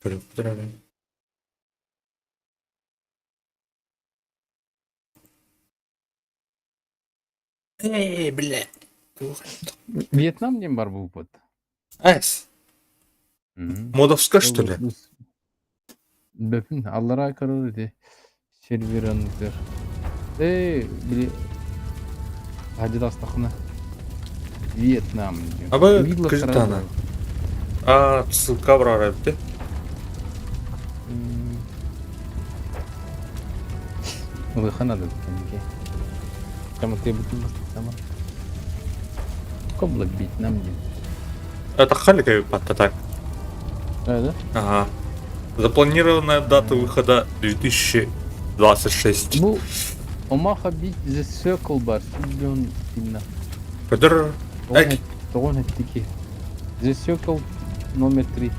Көрүөхтэрэ. Эй, бля. Вьетнам диэн бар буолбут. Эс. Модовска, что ли? Бөпүн аллараа көрөр ити сервераныгар. Эй, били хадьытастахына Вьетнам диэн. Аба Вилла Кыргызстана. А, ссылка барар эбит. Улахан надо кэнники. Каматыабытын бастатама. Кобла Вьетнам диэн. Это халика так. Да, да? Ага. Запланированная дата выхода 2026. Бу Омаха бит The Circle бар. Миллион именно. Көдөр Эк. Тоҕон эттики. The Circle номер 3.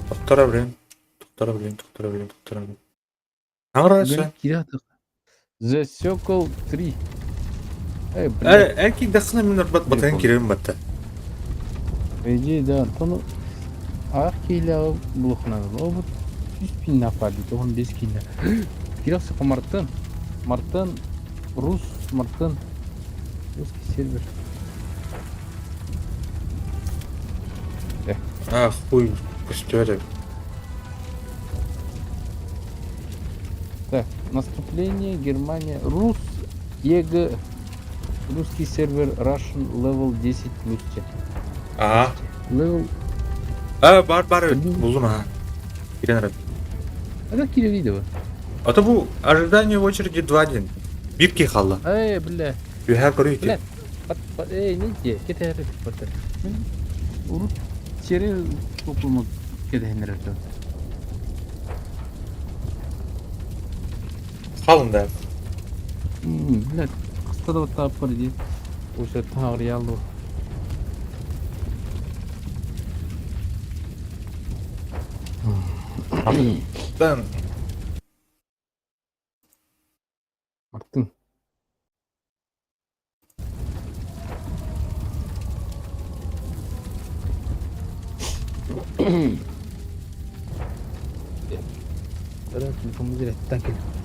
Тоқтара блин. Тоқтара блин, тоқтара блин, тоқтара блин. Аңырасы. The Circle 3. Эй, блядь. Э, эки дахна мен арбат батан кирем батта. По идее, да, тону ах кийләҕи булухунан обут үс пиннах баар дии, 15 киилэ. Кирэхсэ Мартын. Мартын, Рус, Мартын. Русский сервер. А, хуй, костер. Так, наступление, Германия, Рус, ЕГ, русский сервер Russian Level 10 плюс. Ага. Level... А, бар, бар, булдум, ага. Кирен рад. А как кире видео? А то бу ожидание в очереди 2-1. Бирки халла. Эй, бля. Үһэ көрүйтү. Бля, эй, не де, кетер батыр. Урут сери топулма кетехинер Халын да. Бля, кыста да таап бар ди. Уже тағриялы. Дан. Мартын. Телефонбут эрэттэн кэлин.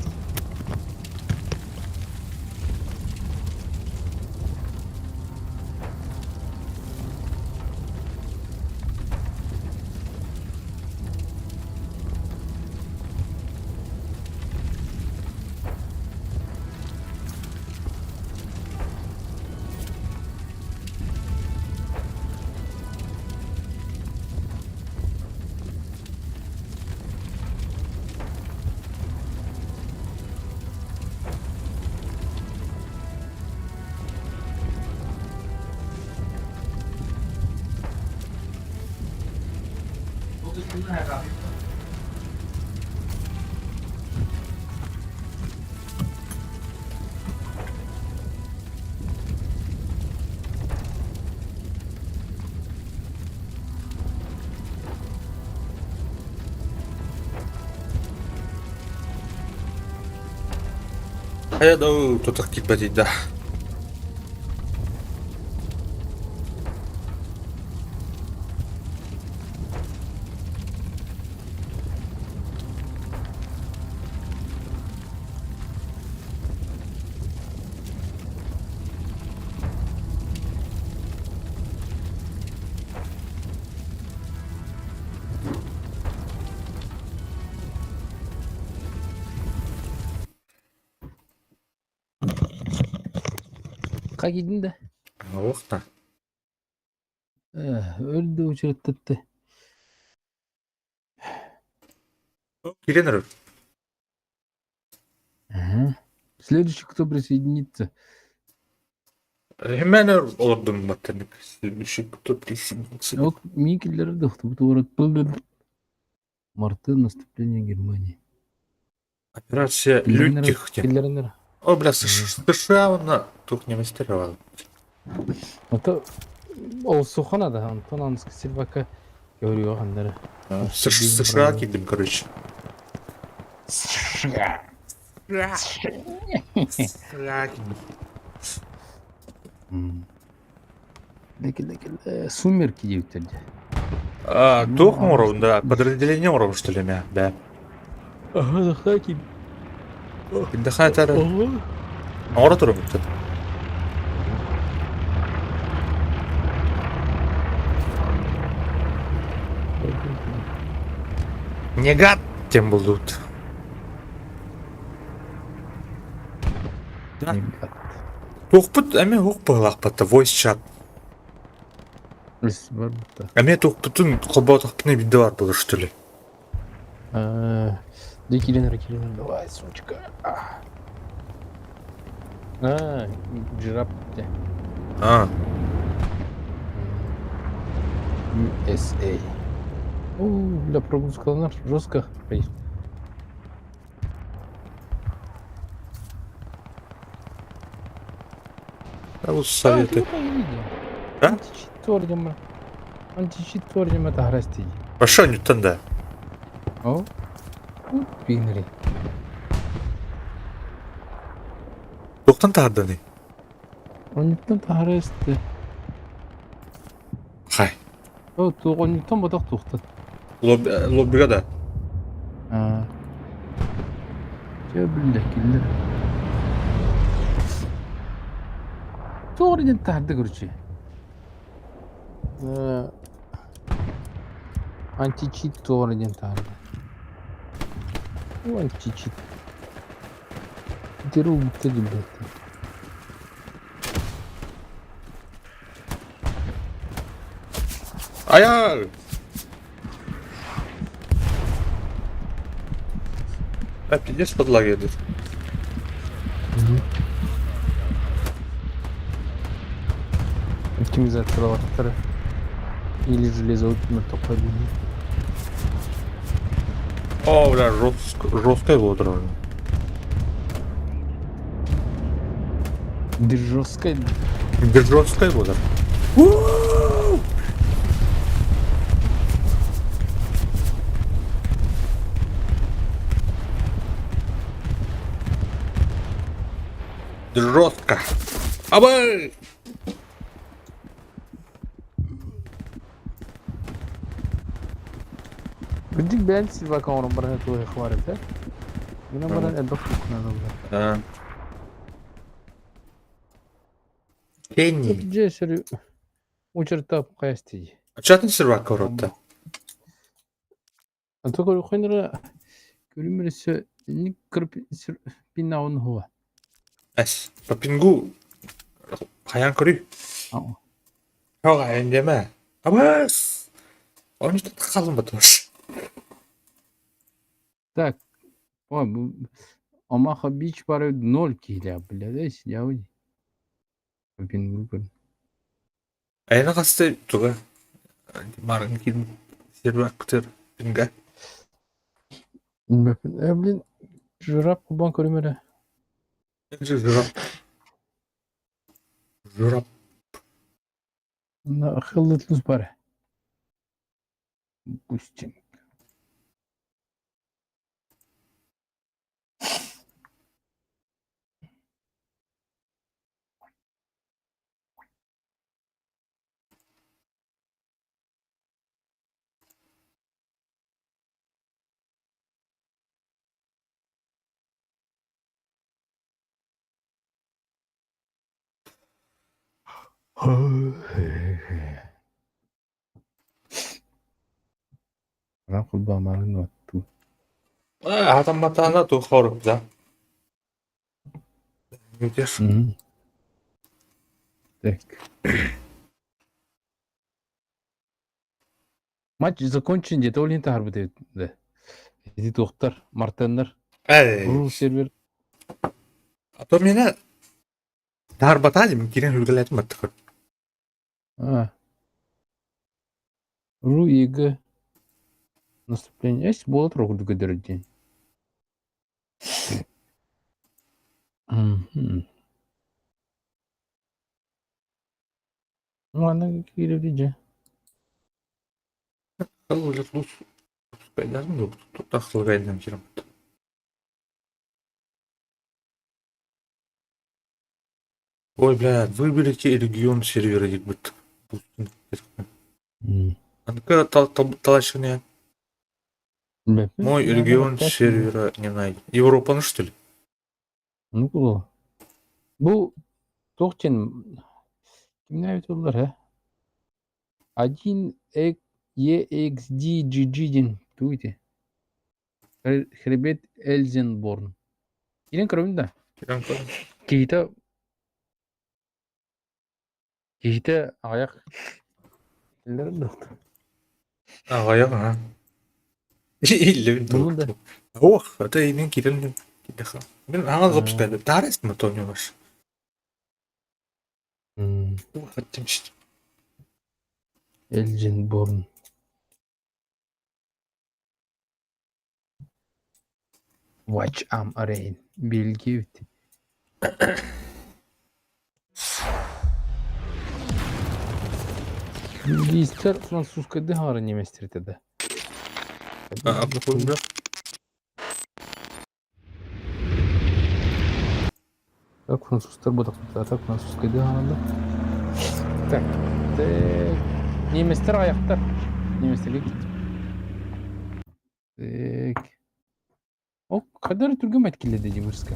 Хайа да тутах киирбэтий да. Кайдың да? Уохта. Өлдө учураттатты. Кирен эрэр. Ага. Следующий, кто присоединится? Hemen олордум баттанык. Следующий, кто присоединится. Вот Микелер Марты наступление Германии. Операция Лютих. О, бля, США онна тух немецтер Ото ол сухана да, Антон Анска Сильвака говорю хандары. США кидим, короче. США. США кидим. Леке леке сумерки диэбиттэр дии. А, Ну, туох а оҥоробун да подразделение оҥоробун что ли мэ бээ. Ага, захватим. Дыхаатар Ага. оҥоро турабыттан. Негат тем булдут. Да. Туохпут эмиэ уох быһыылаахпыт voice chat. Эмиэ туохпутун холбоотохпуна биирдэ баар буолар что ли? Дии киирэн эрэ киирэн давай сумочка. А, жираф дэ. А. USA. О, бля, прогрузкаланар жестко. А вот советы. А? Античит Античит тордема таһарасти. Пошел не да. О, пигнери. Туохтан таһарданый? Онньуттан таһарасты. Хай. О, онньуттан ботох туохтан. Лоббига да. Аа. Чэ биллэ киллэр. Туох диэн таһырда короче. Античит туох диэн таһырда. Античит. Деру бүттэ дибэт. Айа! А, пиздец подлагивает. Оптимизациялаабаттара или железо мөлтөх О, бля, жестко, жесткое было дорожно. Жесткое. Жесткое было. Жестко. Абай! Кырдьык бэйэн сильвака оҥорон баран туһуохха эбит ээ. Гынан баран элбэх кухнаны булар. Кенни. Дьэ сөрү учурта хайастый. Чатын сервак оротта. Антон көрүөххүн көрүмөр өссө инник пиннаун хуа. Эс. По пингу хайан көрүй. Хага эндеме. Абас. Оны қалым батыш. Так. О, Омаха Бич бары ноль киһилээх бля, сидябын. Пингу көр. Айна қасты туга марын кин сервак күтер пинга. Э, блин, жираф кубан көрүмөрө. Журап. Журап. На хыллытлус бар. Пустим. Ана кулбаамарын оттуу. Атамматаана ту хорук да. Видишь? Так. Матч закончен где-то ол иһин таһаарбыт эбит да. Ити туохтар, мартеннар, Эй. ру сервер. А то меня Тарбатадим кирен үргэлэтим баттыкыр. А. Ру ЕГ. Наступление. Есть болот рогу день. Ну, аны кииребит дьэ. Ой, бля, выберите регион сервера дик бит. Анка талашыны. Мой регион сервера не найден. Европаны, что ли? Ну куда? Бу туох диэн кимнээбит буоллар ээ? Один EXDGG диэн тугуй ити? Хребет Эльзенборн. Киирэн көрөбүн да. Киирэн көрөн. Киһитэ киһитэ аҕыйах Аҕыйах аһа. Иллэбин Булун да. Ох, это инин киирэн киирдэхэ. Мин аҕа запускайды. Таарыс мотонюваш. Эльзенборн. Watch am Rhein Бельгия эбит. Бельгийцтэр французскайдыы хаҥара немецтэр этэ да? Так французтар бодохтуттар так французскайдыы хаҥараллар. Так, немецтэр аҕыйахтар. Немецтэргэ киирдим. Так. О, хайдах эрэ түргэн эткиллэдэ дии бырска.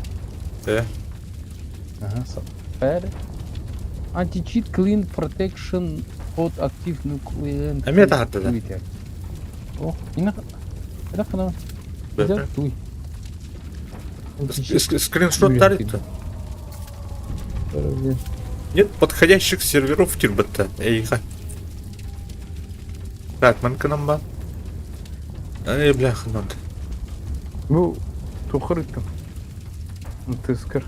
Э? Аха, Фэр. Anti-cheat clean protection hot active nuclear Эмиэ таһаарда да? О, ина хайдах гына Дэ туй. Скриншот тарит Нет подходящих серверов кирбатта. Эйха. Так, манканам ба. Эй, бляха, надо. Бу тухыр ыттым. Тыскыр.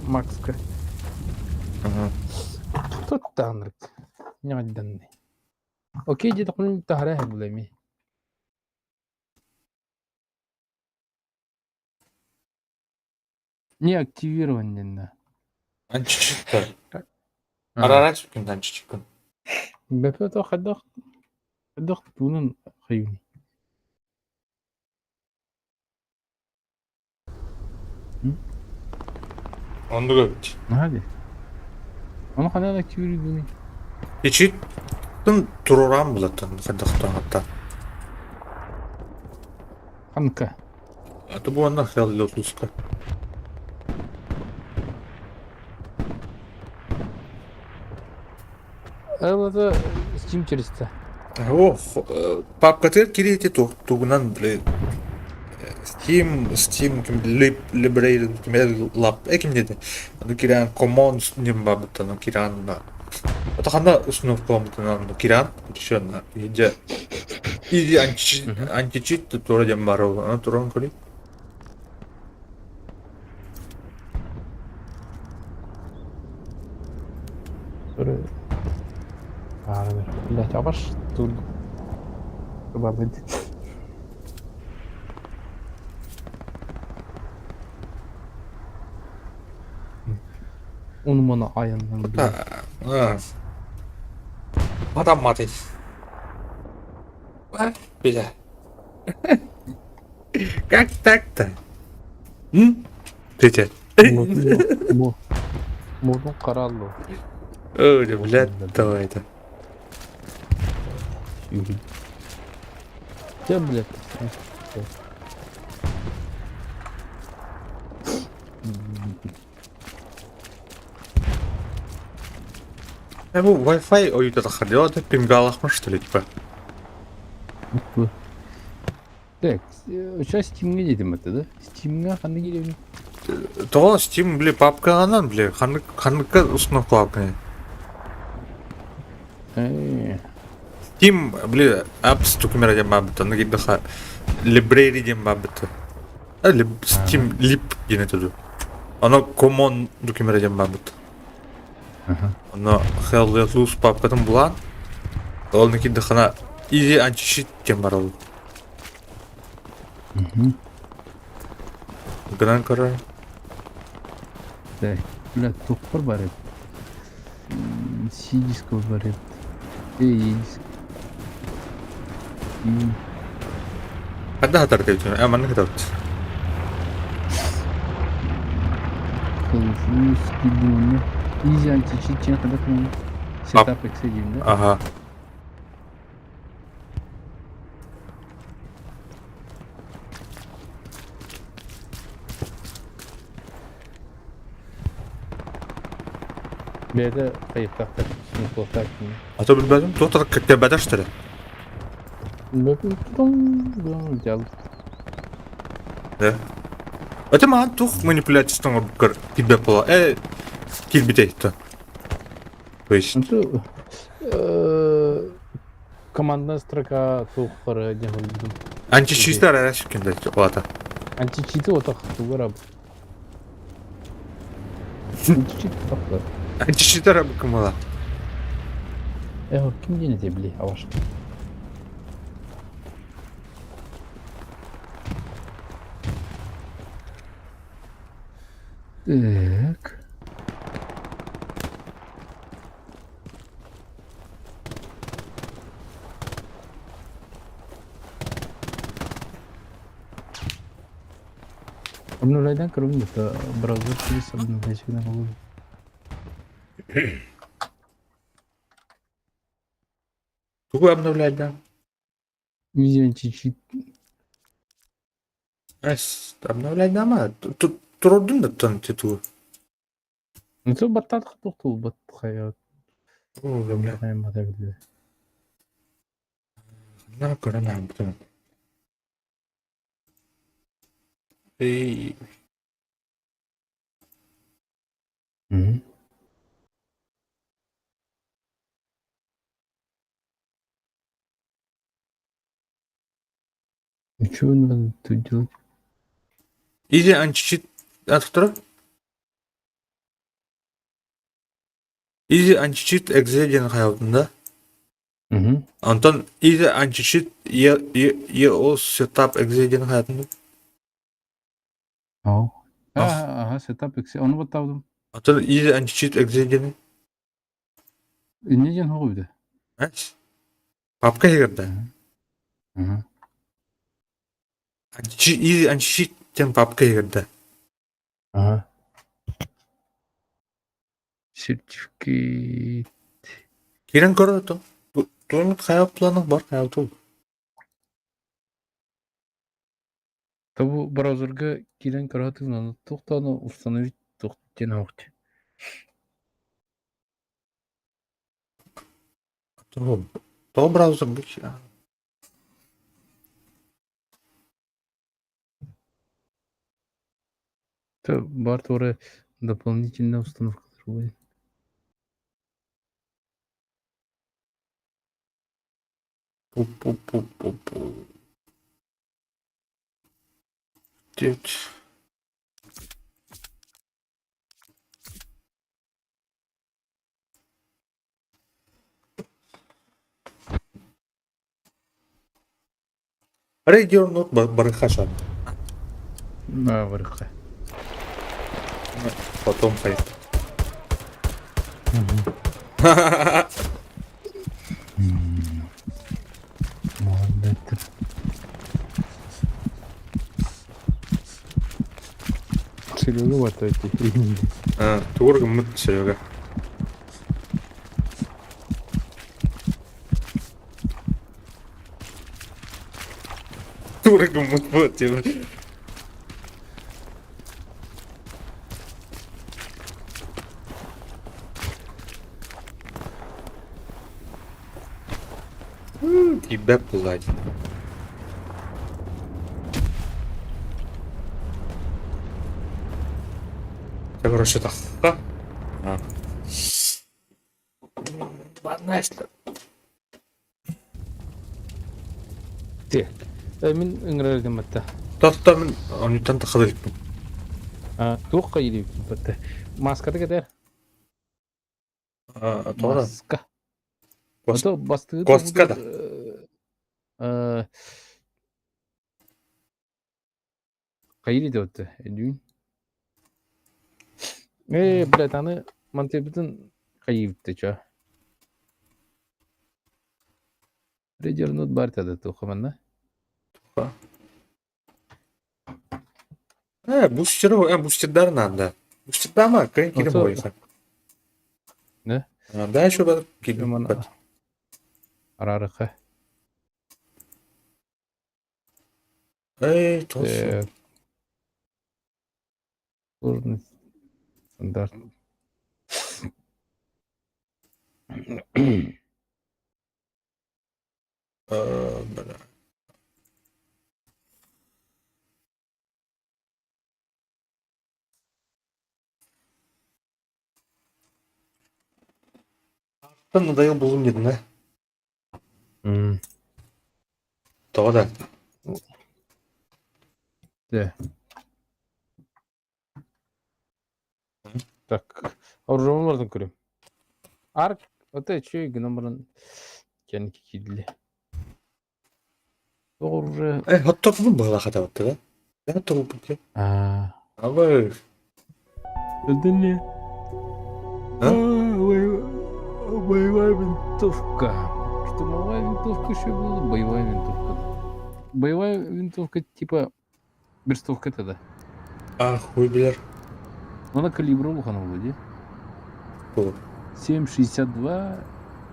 Макска. Ага. Туттаанырык. Ньаҕайданный. Окей диэтэхпинэ таһара иһэр буолуо эмиэ. Не активирован диэннэ. Анчичиктар. Арарат сүкүн анчичиккин. Бэпэ хайдах хайдах туунун хайыыный? Оннук эбит. Наһаа дии. Ону ханан активируйдуный? Ичиттэн туруораан булаттан хайдахтаан Ханка? А то буонна хеллотуска. Это Steam через Ох, папкатыгар кириэти тугунан били Steam, Steam ким Library ким лап ким диэтэ аны кирээн Commons диэн баабыттан кирээн Атахана установкаламмытынан кирээн ишенна иһдьэ иди античит тура диэн баар аны туран көрүй. Блять, а ваш тут Ону-маны айаннан Адам маты. Бля. Как так-то? М? Петя. Мурдун караллы. Ой, блядь, давай это. Где, блядь? Бу Wi-Fi ойуута таххар это пингалахмын что ли типа? Так, сейчас Steam'ге дедим это, да? Steam'ге ханна киирэбин? Тоҕо Steam, били, папкаҕынан, били, ханнык ханныкка установкалаабыккыный? Steam, били, apps документ диэн баабыт, онно киирдэххэ Library диэн баабыт. Steam Lib диэн этэ дуу. Оно Common документ диэн баабыт. Онно Hell Let Loose папкатын булаан, ол киирдэххинэ Easy Anti-Cheat диэн бар ол. Гынан көрөр. Так, бля, тохпор бар эбит. C диск бар эбит. E диск. Хадда хатар диэбитин, маннык хатабыт. Loose киирдим онно. Easy Anti-Cheat диэн хайдах Setup exe диэн да? Ага. Бэйэтэ хайыттахтар, смысловтаах кини. А то билбэтим, туох да кэппэтэх что ли? Дьал. Да. Это маан тух манипуляция оҥорбуккар килбэт буола. Э, килбитей то. То есть... Онту командная строка туоххара диэн булбутум. Античистер арас кимдэ олата. Античиты отох тугара. Античит тохтор. Античитер кымала. Э, ким диэн этэй били аваш. Так. Обновляйдан көрөбүн да браузер через обновлять гына буолуо. Тугу обновлять да? Видео чуть-чуть. Эс, обновлять дама. Тут турдун да тон титул. Ну то баттаат тохтул бат хайа. Обновлять. На көрөн аабытым. Эй. И что надо тут делать? Иди античит автора. Easy Anti-Cheat Exe диэн хайалдын да? Онтон Easy Anti-Cheat EO Setup Exe диэн хайатын да? Ау. Ага, Setup Exe. Ону баттаабытым. Онтон Easy Anti-Cheat Exe диэни? Инньэ диэн хоҕу бүтэ. Папка иһигэр да? Easy Anti-Cheat диэн папка иһигэр да? Ага. Сертификат. Киирэн көрө то. Туомут хайа планах бар хайа тул. Тобу браузерга киирэн көрө туохтааны установить туох диэн оһохти. То браузер То бар туора дополнительная установка будет. Пу-пу-пу-пу-пу. Девять. Radio Not барыхашан. На барыха. Потом хай. Молодец. Серега вот эти. Тугур гыммыт Серега. Тугур гыммыт вот типа. Тебя пылать. Я, короче, так. Так. Мин ыҥырар гымматта. Таста мин оннуттан тахса иликпин. Туох хайыыбыт Маската кэтэр. Тоҕо Маска. Кос- Бастыгы Коска да. Хайыр идеотты эдүүн. Ээ, блядь, аны мантыйбытын хайыыбытты чо. Резернут бар тада тухаманна. Э, бустеру, бустердар надо. Бустердама, кайын кирим Ото- бойха. Да? Да, еще бар кирим. Арарыха. Эй, тос. Сложность стандарт. Бля. Надоел булум диэн да. Тоҕо да? Да. Так, оружиялардан көрүм. Арк, это үчүгэй гынан баран кэнники киирдилэ. Тоҕо оружие Э, хотторбун быһалаах хатабытта да? Э, тоҕуппут Аа. Абы. Өлдөннө. А? Боевая винтовка. Штурмовая винтовка еще была, боевая винтовка. Боевая винтовка типа берстовка тогда. А, хуй билэр. Она калибр улахан буолуо дии. Тугу? 7,62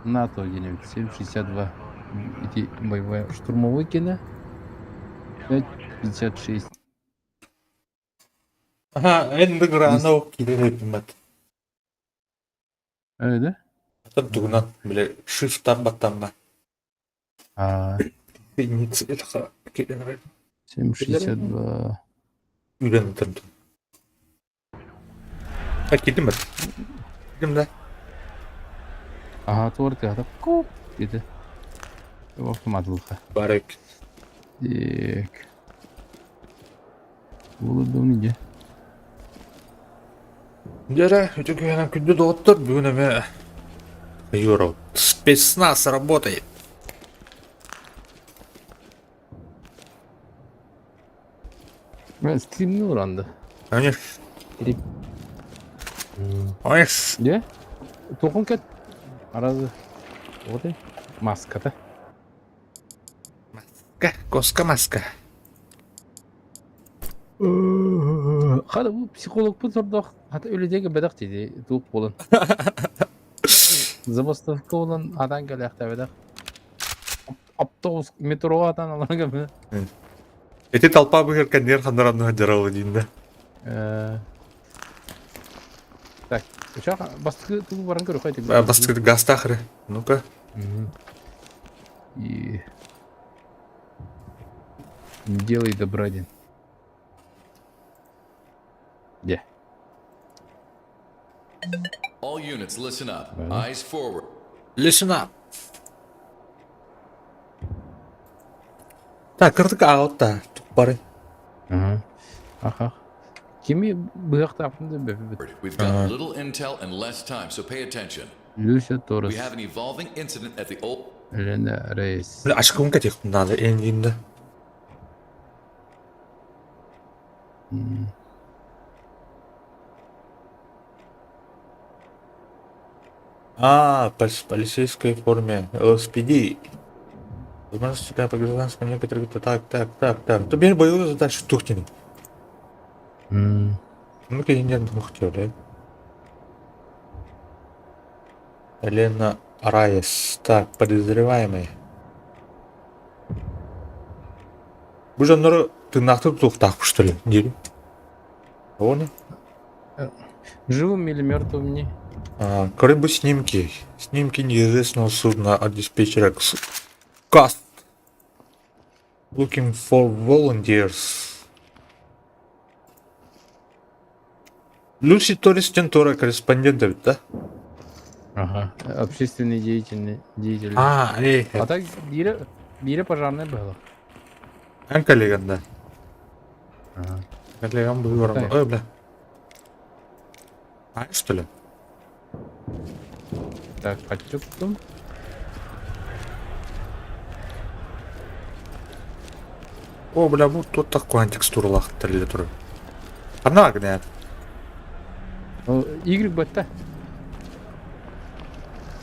НАТО где-нибудь. 7,62. Ити боевая штурмовой кэнэ 5,56. Аха, эн грана киирэр эбиммэт. Э, да? Атын тугунан, бile shift-тан баттамма. А, 7,62. Үлэн ытырдым. А киирдим бат. Киирдим да. Аха, туор тыата куп диэтэ. Автоматылыха. Барык. Так. Булудум дьэ. Дьэрэ, үтү күһэнэн күндү доҕоттор, бүгүн эмэ Юра, спецназ работает. Мен стримни уранды. Конечно. Конечно. Дьэ? Туохун кэт? Аразы. Вот и маската. Маска, коска маска. Хата бу психологпут сордоох хата үлэтигэ бэдэх дии туох буолан. Забастовка буолан атаан кэлээхтээбэтэх. Автобус метроҕа атаан алан кэмэ. Ити толпа быһыр кэннигэр ханнаранныһа дьаралы диин да. Так, учах бастакы тугу баран көрөхөй Бастакы гастаах эрэ. Ну-ка. И делай добра один. Где? All units, listen up. Eyes forward. Listen up. Так, кырдык аҕалта туппары. Ага. Ах, ах. Кими быһахтаахпын да бэппит. We've got little intel and less time, so pay attention. Люся We Торрес. have an evolving incident at the old Елена Рейс. Бля, ачкым кэтиэхпин наада эҥин да. А, по полицейской форме. ЛСПД. Возможно, тебя по гражданскому некоторые так, так, так, так. То бери боевую задачу тухтин. Ну-ка, я не хотел, да? Елена Райес. Так, подозреваемый. Бу дьоннору тыыннаахтык тутуохтаахпыт что ли диир. Оны? Живым или мертвым не? А, Короче, снимки. Снимки неизвестного судна от диспетчера Каст. Looking for volunteers. Люси Торрес Тентора, корреспондент эбит да? Ага. Общественный деятель. деятель. А, эй, А так биирэ, биирэ пожарная была. эн коллеган да. Ага. Коллегам был Так. Ой, бля. А, что ли? Так, подтёктум. О, бля, бу тут такой текстуралаах тэриллэ турар. Ханна гынает? Y бетте.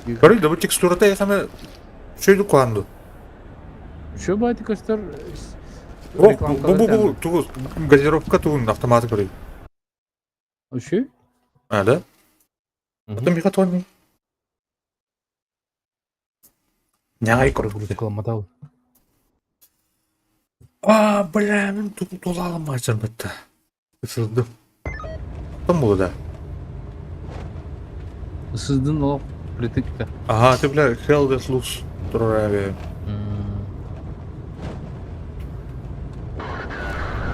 Көрүй да бу текстурата яхана шөйдүк куанду. Еще байды көстөр. О, бу бу бу тугу газировка тугун автоматы көрүй. Еще? А, да? Потом миха тони. Няй көрүк. Рекламатал. А, бля, мин тугу тулалым ачар бітті. Ысырдым. Том булу да. Сыздын ол. Впритык-то. Ага, ты, бля, Hell Let Loose турар.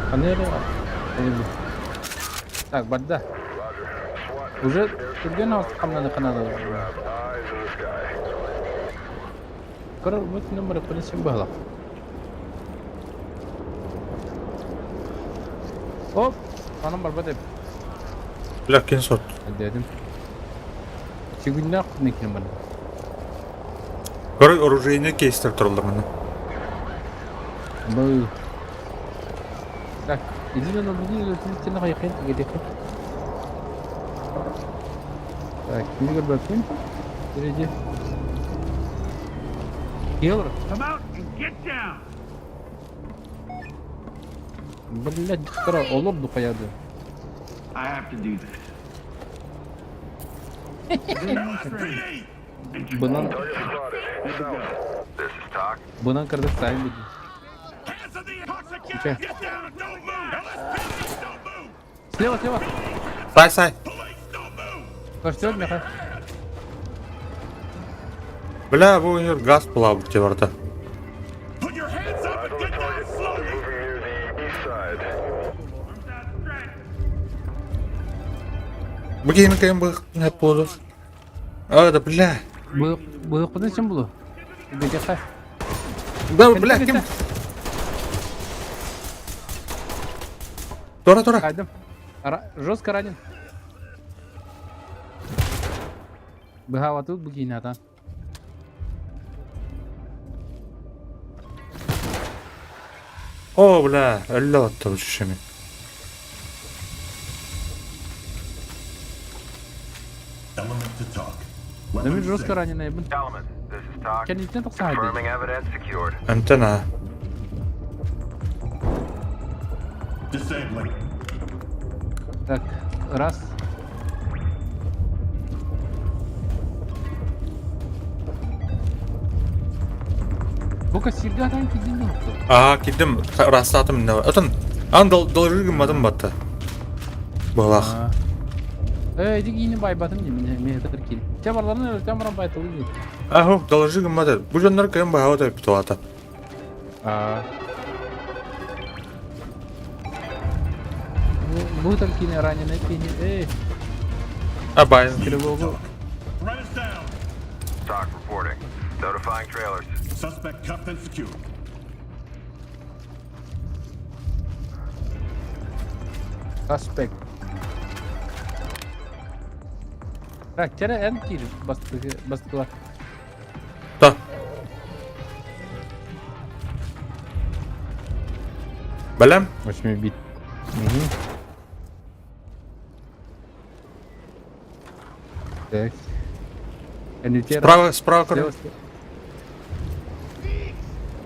Панели. Так, барда. Уже түргэн хамнаны канада. Көр, вот номер полиция была. Оп, анам барбат эп. Бля, кин сот. Дедим. Сигүннәк күнекин бар. Көр, оружейный кейстер тураллар мына. Бу. Так, иди на буду телефон хайкын тигедек. Так, кимге баппын? Иди. Кел. Come out and get down! Блядь, дьахтара олор духаяды. I have to do this. Бынан Бынан кырдык сайын биди. Hands in the air! Че? Get down and don't move! LSPD, don't move! Слева, слева. Сай, сай. Police, don't move! Костер, меха. Бля, бу газ була барда. Put your hands up and get down slowly! Arms outstretched. Бу кейми кем бу не буду. А, да, бля. Бу бу кудан чем булу? Бедеха. Да, бля, ким? Тора, тора. Кайдым. Жестко ранен. Быхава тут букината. О, бля, әллә атты бу шешеме. Element to talk. Демир жестко ранен бун. Element, this is talk. Кенниттен токсайды. Confirming evidence secured. Антена. Disabling. Так, раз. Бука сиргатан кидин нокто. А, кидим, растатым не. Отон, ан дол должигым атым батты. Балах. Э, иди кийини байбатым не мен метр кил. Те барларын өлтөм баран байтылы ди. Ахо, должигым аты. Бу жоннор кем баха да питуата. А. Бу там кини раненый кини. Эй, А байн. тревогу. Threat is down. Talk reporting. Notifying trailers. Suspect cuffed and secured. Suspect. Так, тере эн кир басты бастылар. Да. Белем. 8 бит. Угу. Так. Энитер. Справа, справа, короче. Слева, слева.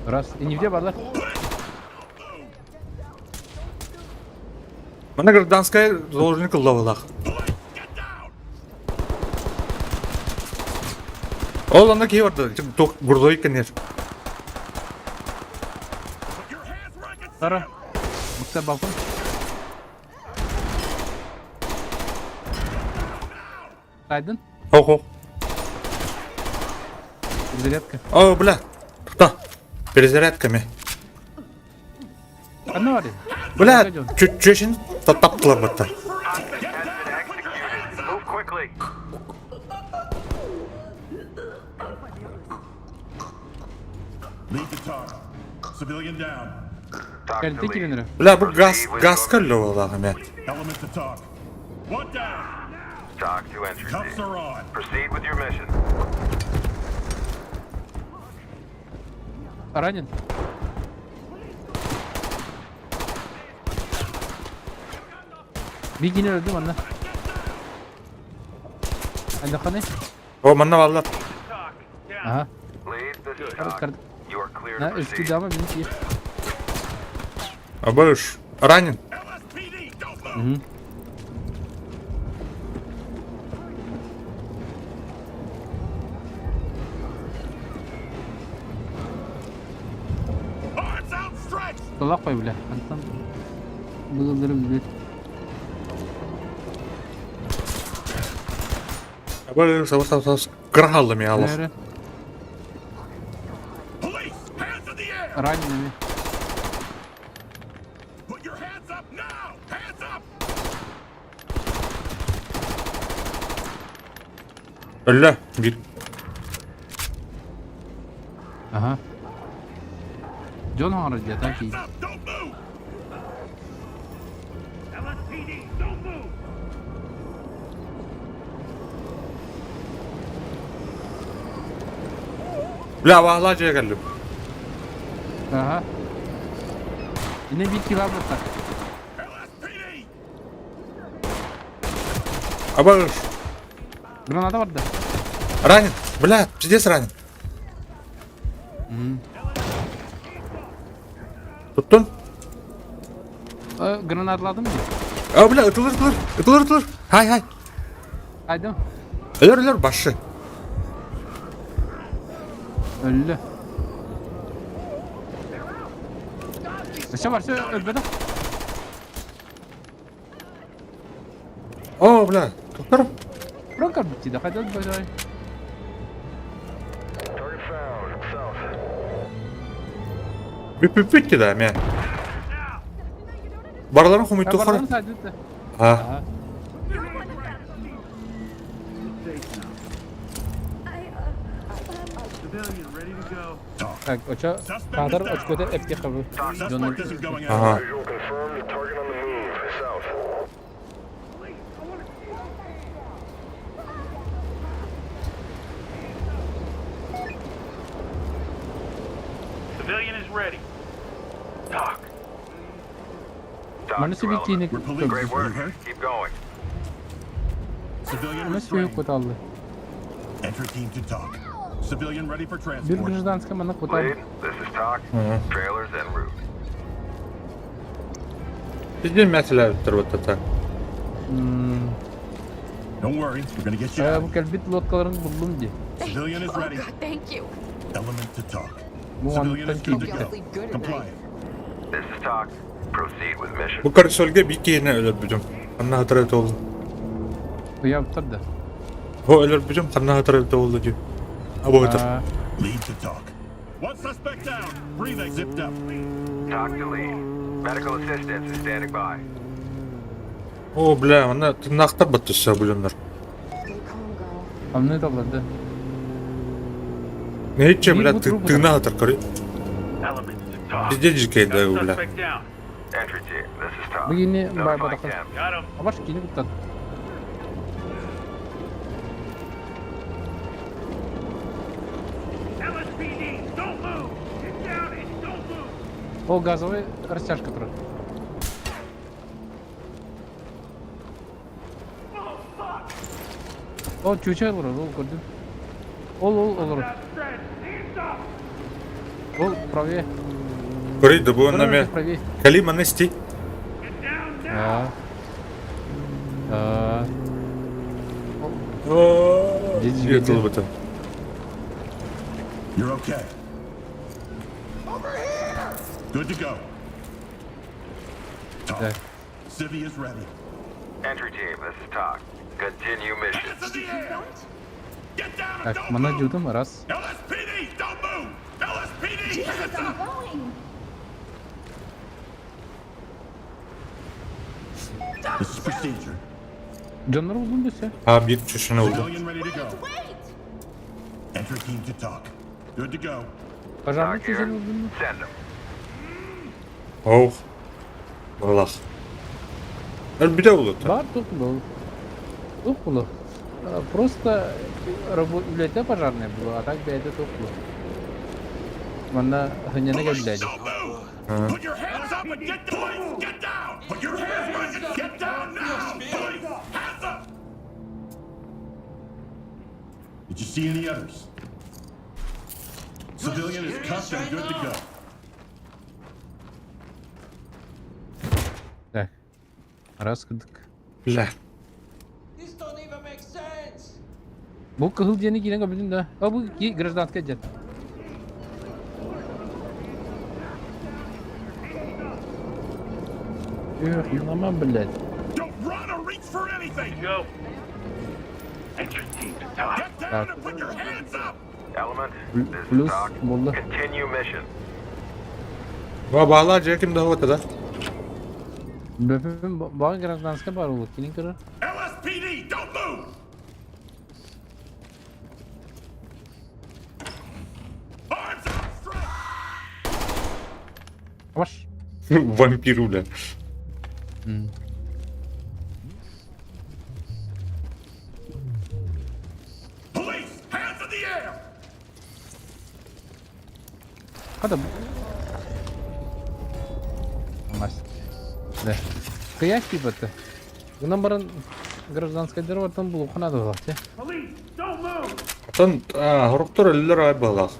Раз. И не где барлар? Мына гражданская заложник лавалах. Ол анда кей барды. Ток гурдой кенер. Put your hands where I can see Сара. Букса балкон. Тайдын. Хо-хо. Зарядка. О, бля. Тукта. Перезарядками. Одна вари. Бля, чуть-чуть таптылар батта. Hostage has been executed. Move quickly. Lead to talk. Civilian down. Talk to Кэлти lead. киринere. Бля, бу газ, газ каллы Element to talk. One down. Talk to entry Cuffs team. are on. Proceed with your mission. Ранен. Бигинер öldü манна. Андаханы? О, манна валла. Ага. Lead, this is Кар talk. кар. You are clear На to үстü proceed. дама мин ки. Абыш. Ранен. LSPD, don't move. Arms outstretched. Толак кой бля. Антан. Быгылдырып билет. Абыш, абыш, абыш. Кыра хаалла миалов. Эрэ. Police, hands in the air! Ранеными. Put your hands up now! Hands up! Өллө. Биир. Ага. Дьон оҥорор диэтэ Hands киит. up! Don't move! LSPD, don't move! Бля, ваһла дьиэ кэллим. Ага. Инне биир кило бутта. LSPD! Абаш. Граната барда. Ранен. Бля, пиздец ранен. Туттун. Гранаталадым дии. А, бля, ытылыр, ытылыр. Ытылыр, ытылыр. Хай, хай. Хайдам. Өлөр, өлөр, башы. Өллө. Өссө бар, өссө өлбөтөх. О, бля, туттар. Бронь көрбүт да хайда өлбөтөй. Target found. South. Бүп-бүп да, мен. Бараларын хомуйту хор. Бардан сайдыты. А, Ага. Talk. Так, очо кадр очкота эпке хабы. Suspect isn't going ага. anywhere. Visual confirmed. Target on the move. South. Civilian is ready. Talk. TOC Маны to себе element. киини We're police. Great You work. heard? Keep going. Civilian Маны себе restrained. куталлы. Entry team to TOC. Civilian ready for Бир transport. гражданская маны кутал. Lead, this is TOC. Trailers en route. Пиздец мәселе вот так. Don't worry, we're gonna get you out. Бу кэлбит лодкаларын буллум дии. Civilian is Oh ready. God, thank you. Element to TOC. Бу Civilian онтон is good to киирбиттэр. go. Sleep good at Compliant. This is TOC. Proceed with mission. Бу карусельге бир киһини өлөрбүтүм. Ханна сытар буолла. Ыйаабыттар да. О, өлөрбүтүм, ханна сытар буолла дии. А бу ытыр. А, Lead to TOC. One suspect down. Breathing. Zipped up. TOC to lead. Medical assistance is standing by. О, бля, манна тыыннаахтар баттыса булуннар. Stay calm, girl. Амны талларды. Нече, Биир бля, бу трубу тыына сытар көрүй. Element to TOC. Пиздец дьикэй да, бля. Suspect down. Entry team, this is TOC. Бу кини Notifying баайбатаха. 10. Got him. Абаш кини куттан. LSPD, don't move. Get down and don't move. О, газовый растяжка турар. О, чүчэ олорор, ол көрдүм. Ол, ол олорор. Hands up. Ол правее. Көрүй да бу Көрөр, наме. правее. Кали манести. Get down now. А. А. О, Здесь Ытыл быта. You're okay. Over here. Good to go. TOC. Так. Civvy is ready. Entry team, this is TOC. Continue mission. Hands in the air. Get down and Так, don't мана move. жудым, раз. LSPD, don't move. LSPD, Jesus, hands I'm up. going. This is procedure. Дьоннор булдум дөсө. А, биир чүчүнө булду. Civilian ready to go. Wait. Entry team to TOC. Good to go. Пожарный TOC here. чүчүнө булдум. Send them. Ох. Балах. Өлбүтэ булду. Бар туох был. Туох был. Просто үлэтэ пожарный был, а так бэйэтэ туох был. Манна хынньана Police, кэллээди. don't move. Put your hands up and get police. Get down. Put your hands where you can get down now. Police, hands up. Did you see any others? Civilian is cuffed and good to go. Так. Раз кыдык. Бля. This don't even make sense. Бу кыһыл диэни киирэн көрбүтүм да. А бу гражданская диэн. Эх, нама, блядь. Don't run or reach for anything. Go. Entry team to TOC. Get down Так. and put your hands up! Element, this is Плюс TOC. болды. Continue mission. Баалар же ким да вот да. Бөпім бағын гражданская бар ол келін көрір. LSPD, don't move! Arms up, straight! Ваш. Вампир, бля. Police, hands in the air! Қада Мас. Да. Кыяк типа-то. Гынан барын гражданская дер бартан бұл қанады болады, те. Police, don't move! Атын хороктор өллөр ай балах.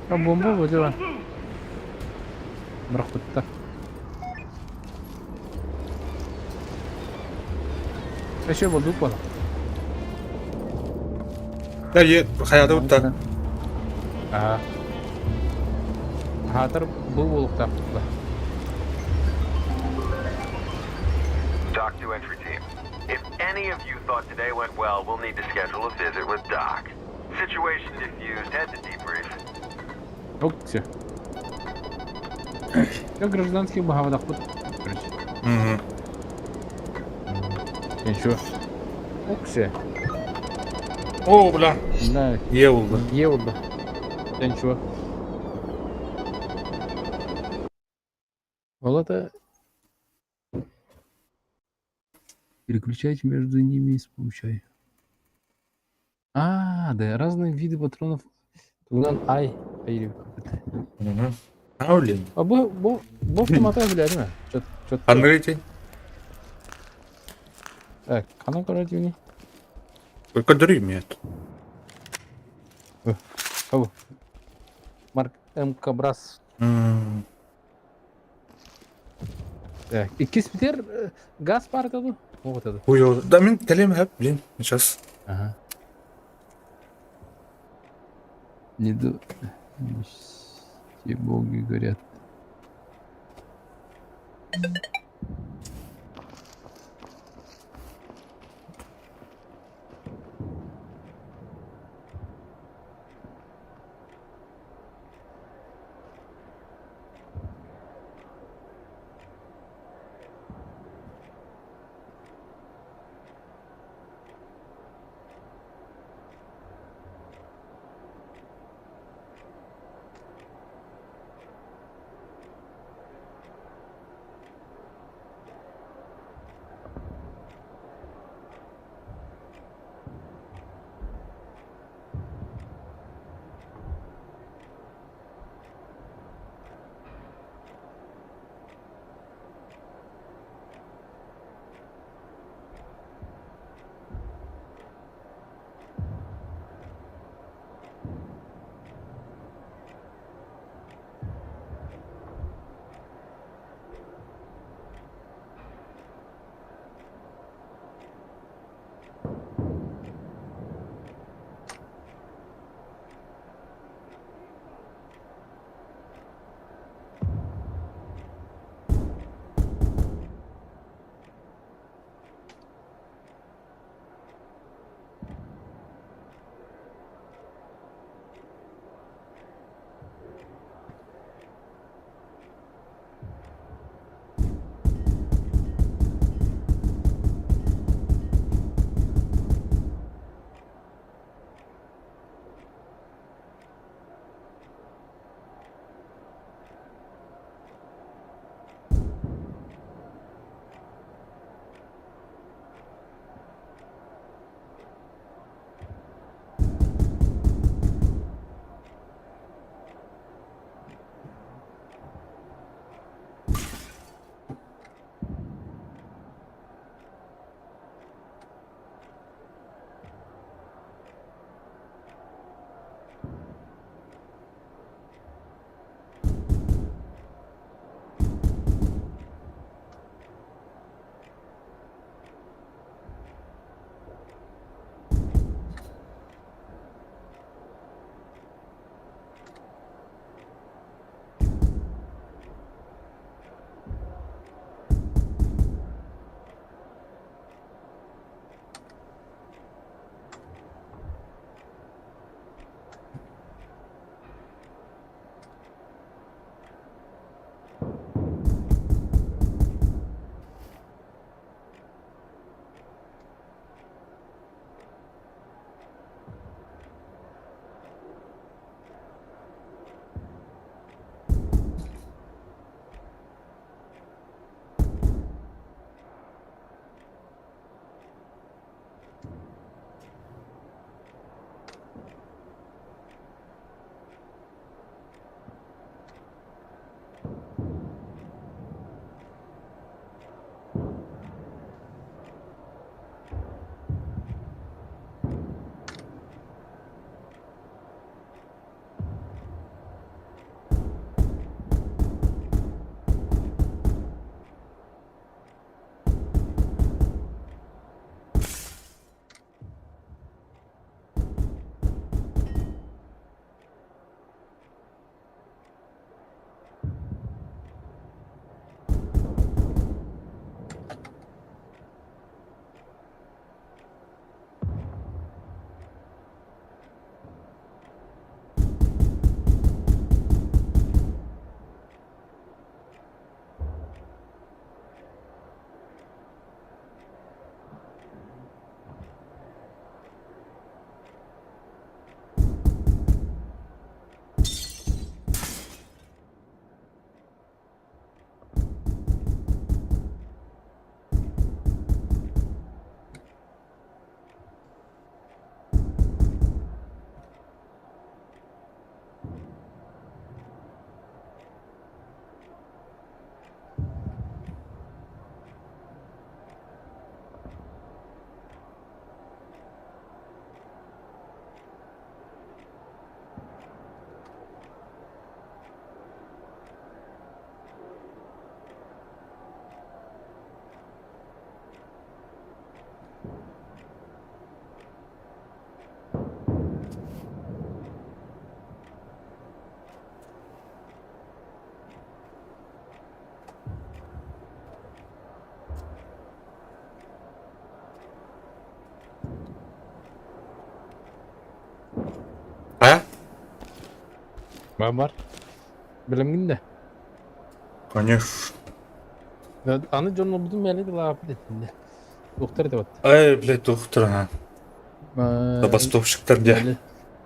А бомба бұл Бірақ бітті. Еще болды упала. Да е хаята утта. Ага. Хатыр бұл болуқта. TOC to entry team. If any of you thought today went well, we'll need to schedule a visit with Doc. Situation diffused. Head to debrief. Ок, все. Все гражданский бағавадақ бұд. Короче. Мгм. Ничего. Ок, все. О, бля. Да, Е болды. е болды. Да ничего. Ол это... Переключать между ними с помощью... А, да, разные виды патронов. Туган ай. Или как это. Мгм. А, блин. А бу автомата біледі ме? Чё чё Анрити. Так, қана көреді не? Только дремет. Ау. Марк МК Брас. М. Так, иккис битер газ бар еді Вот это. Ой, да мен кәлем хэп, блин, сейчас. Ага. Не ду... Все боги горят. Бар бар. Билэмгин да. Конечно. Аны дьон олбутун мэлэ дылааппыт этинде. Доктор это вот. Ай, блядь, доктор, ага. Забастовщиктар дьэ.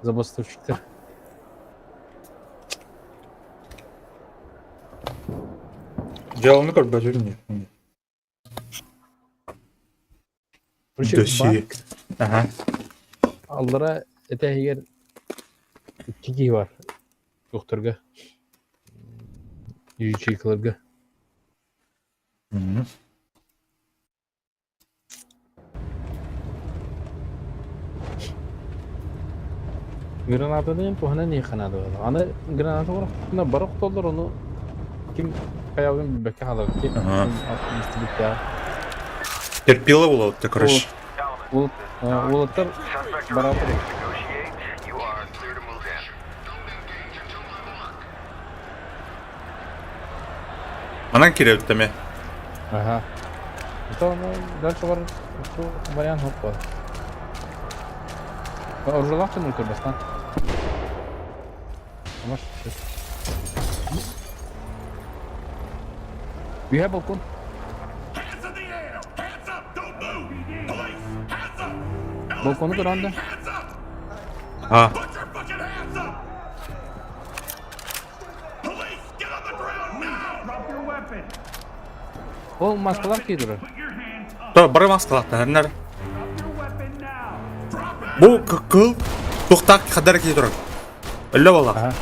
Забастовщиктар. Дьыаланы көрбөтүм дии. Короче, Досье. Ага. Аллара этээһигэр икки киһи бар. Докторга. Ячейкаларга. Граната диэн туһанан иһиэххэ наада буолла. Аны граната оҥорохпутуна бары охтоллор ону ким хайаабын билбэккэ хаалабыт. Ким истибиттээх. Терпила буолабыт да короче. Уолаттар бараатар. Манан киирэбит эмиэ. Ага. Это дальше бар вариант хоппа. Оружалаах дьон көрбөстөн. Маш Үһэ балкон. Балкону көрөн да. А. Ол маскалар киирэр. То бары маскалаахтар. Бу кыл туохтаах хадар кии турар. Өллө буоллах.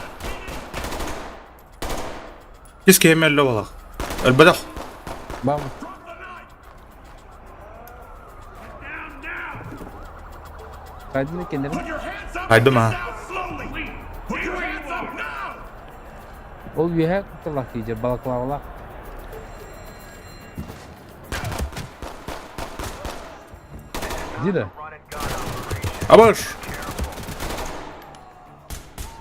Кис киһим өллө буоллах. Өлбөтөх. Бам. Хайдын кеннерин. Хайдым аа. Ол үөһэ кутталлаах киһи балаклавалаах. Дида. Абаш!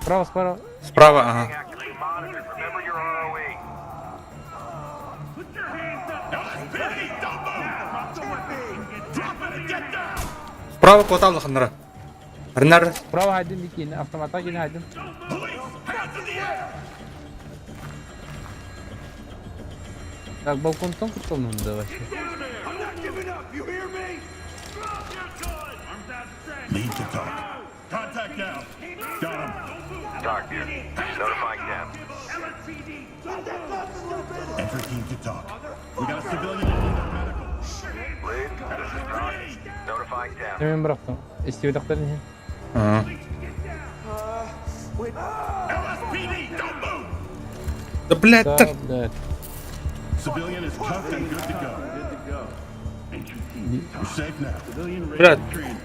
Справа, справа. Справа, ага. Справа куотал лаханнара. Рнар. Справа хайдын дикини, автомата кини хайдын. Так, балконтан кутталнын да вообще. Lead to talk. Contact down. Got him. Talk here. Notifying them. Entry team to talk. We got a civilian in need of medical. Lead, this is talk. Notifying them. Hemen bıraktım. İstibidakların иһин. LSPD, don't move. Да блядь, Да, блядь. Civilian is cuffed and good to go. You're safe now. Блядь,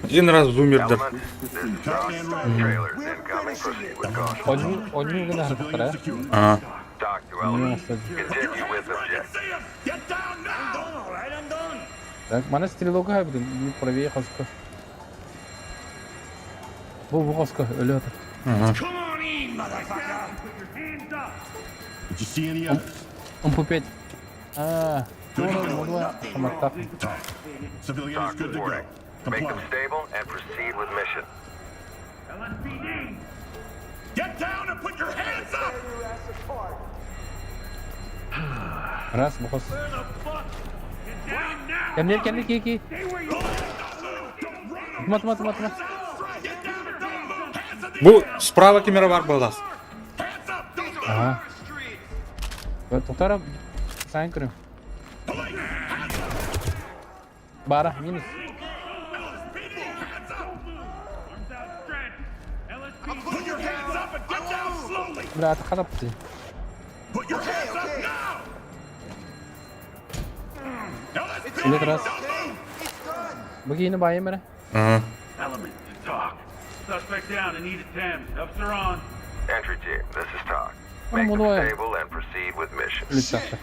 один раз зумер да. Element, this is Cuffed talk. and ready. Trailers incoming. Proceed with caution. Одну, одну гына Civilian хатара. secure. А. Talk to element. Put your Continue hands with where I can objective. see 'em. Get down now. Так, мана стрелок хайбытын, правее хоско. Бу бу хоско өлө атар. Did you see any others? МП5. А, автоматтаах. Talk. Civilian is Talk good to go. reporting. Make them Comply. stable and proceed with mission. Get down and put your hands up. Раз, бу хос. Кэмнер кэмнер ки ки. Тума тума тума тума. Get down and don't move. Hands in the Бу справа камера бар буоллах. Hands up. Don't move. Ага. Тоқтара, сайн көрөм. Бара, минус. LSPD, hands up. Put your hands up and get down slowly. Бля, хатапты. Put your hands up now. LSPD, Үлет раз. don't move. Бу киһини баайым эрэ. Ага. Element to talk. Suspect down and need attempts. Officer on. Entry team, this is talk. Oh, Make them молодая. stable and proceed with mission. Үлет тахта.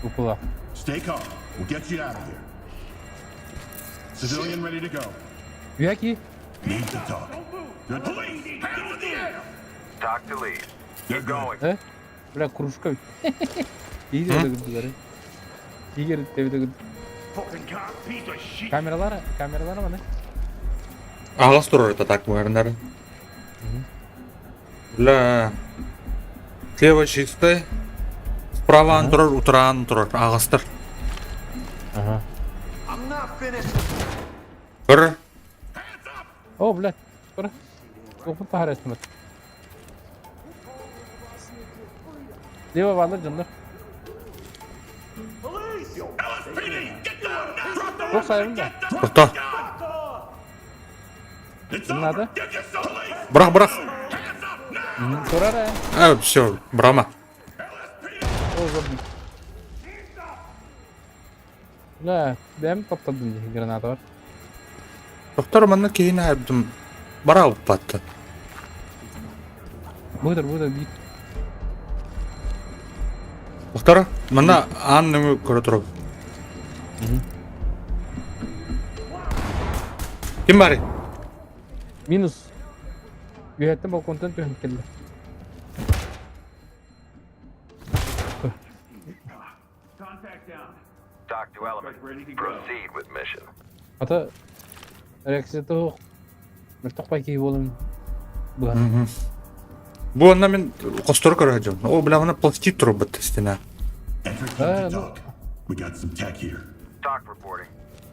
Укула. Stay calm. We'll get you out of here. Civilian ready to go. Үйә ки. Need to talk. Good. Police, hands in the air. Talk to lead. You're Keep going. Э? Бля, кружка. Иди өтө Игер тебите Fucking cop, piece of shit. Камералар, камералар маны. Аҕас турар это так буһарынар. Бля. Слева чистый. Справа Ага. турар, утраан турар, аҕастар. Ага. Көр. О, блядь, скоро. Опыт пахарастымыт. Лево баалар дьоннор. Туох сайабын да? Орто. Надо? Бырах, бырах. Турар ээ. А, все, брама. Ол көрдүм. Бля, бэйэм таптадым дии граната бар. Доктор манна киһини айбытым бара алппатты. Быдыр, быдыр биир. Доктор, манна аан нөҥү көрө турабын. Ким барый? Минус. Үөһэттэн балконтан түһэн кэллэ. Contact down. TOC to element. Proceed with mission. Ата реакцията суох мөлтөх киһи буолан быһан. Бу онно мин хостору көрө сылдьабын. О, бля, мана пластик турбут стена. Entry А, team to ну. TOC. We got some tech here. TOC reporting.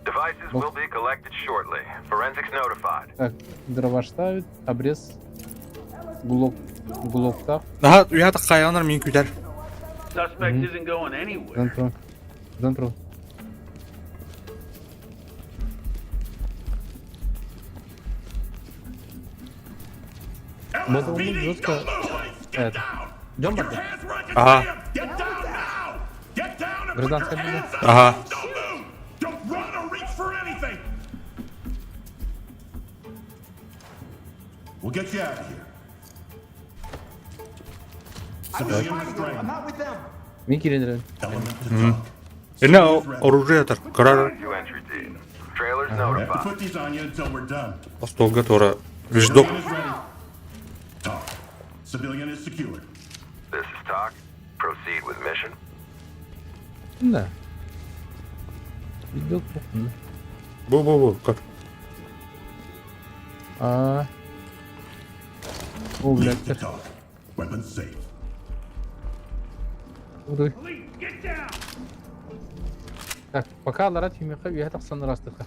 Devices will be collected shortly. Forensics notified. Так, дробаш ставит, обрез, глок, глоктах, Наһаа уйата хайанар мин күтэр. Suspect isn't going anywhere. Дантро, Дантро. Вот он LSPD, жестко don't move! Police, get это. down! Дем Put your барда. hands where I can Ага. see 'em! Get down now! Get down and put your Гражданская беда. hands up! Ага. Don't move! Don't run or reach for anything! We'll get you out of here. Civilian restrained. Мин киирэн Element to TOC. Инна оружие атар. Көрөр To entry team. Trailers I have to notified. put these on you until we're done. остолга тура вещдок. Civilian is ready. TOC. Civilian is secured. This is TOC. Proceed with mission. Да. Видео кухня. Бу бу бу көр. А. О, блядь, Lead to TOC. Weapons safe. Уруй. Police, get down! Так, пока ларат химиха үөһэ тахсан ырастыха.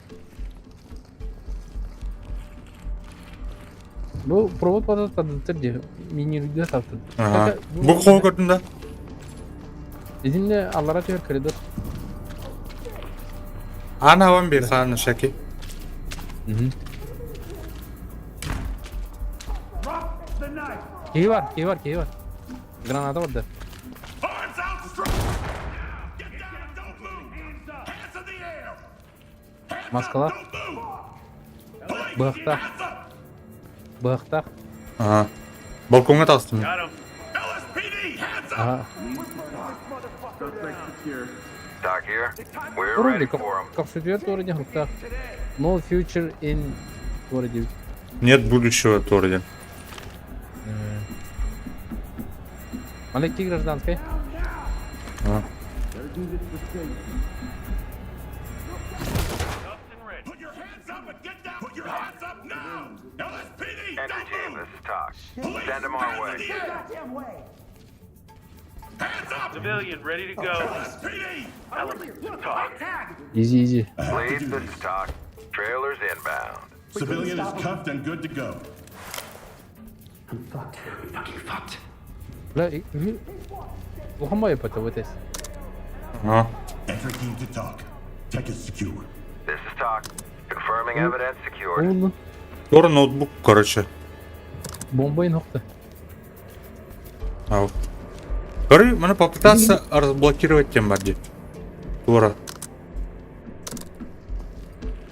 Бу провод бата тадыттыр дии, минирде таптыр. Ага. Бу хоо көрдүн да? Итиннэ аллара түһэр коридор. Аан хаван бир хаан шаки. Drop the knife! Киһи бар, киһи бар, киһи бар. Граната барда. Arms out straight! Get down! Don't move! Hands in the air! Hands up! Маскалар. Don't move! Police! Быһахтаах. Hands up! Быһахтаах. Ага. Балкоҥҥа таҕыстым. Got him. LSPD! Hands up! Ага. Suspect secure. TOC here. We're Туруй, ready for 'em. көхсүтүгэр туора диэн хуруктаах. No future in туора диэбит. Нет будущего туора диэн. Малекки гражданскай. Ага. Cuffed and ready. Put your hands up and get down! Put your hands up now! LSPD! Entry Don't team, move! this is TOC. Police! Send them our Hands way. in the air! Hands up! Civilian ready to go. LSPD! Element to TOC. Easy, easy. I have to Lead, do this this. is TOC. Trailers inbound. Civilian is cuffed and good to go. Бля, улахан бай это вот эс. Ага. Entry team to TOC. Tech is secure. This is TOC. Confirming evidence secured. Уунну. Туора ноутбук, короче. Бомба инохта. Ау. Короче, можно попытаться разблокировать тем барди. Туора.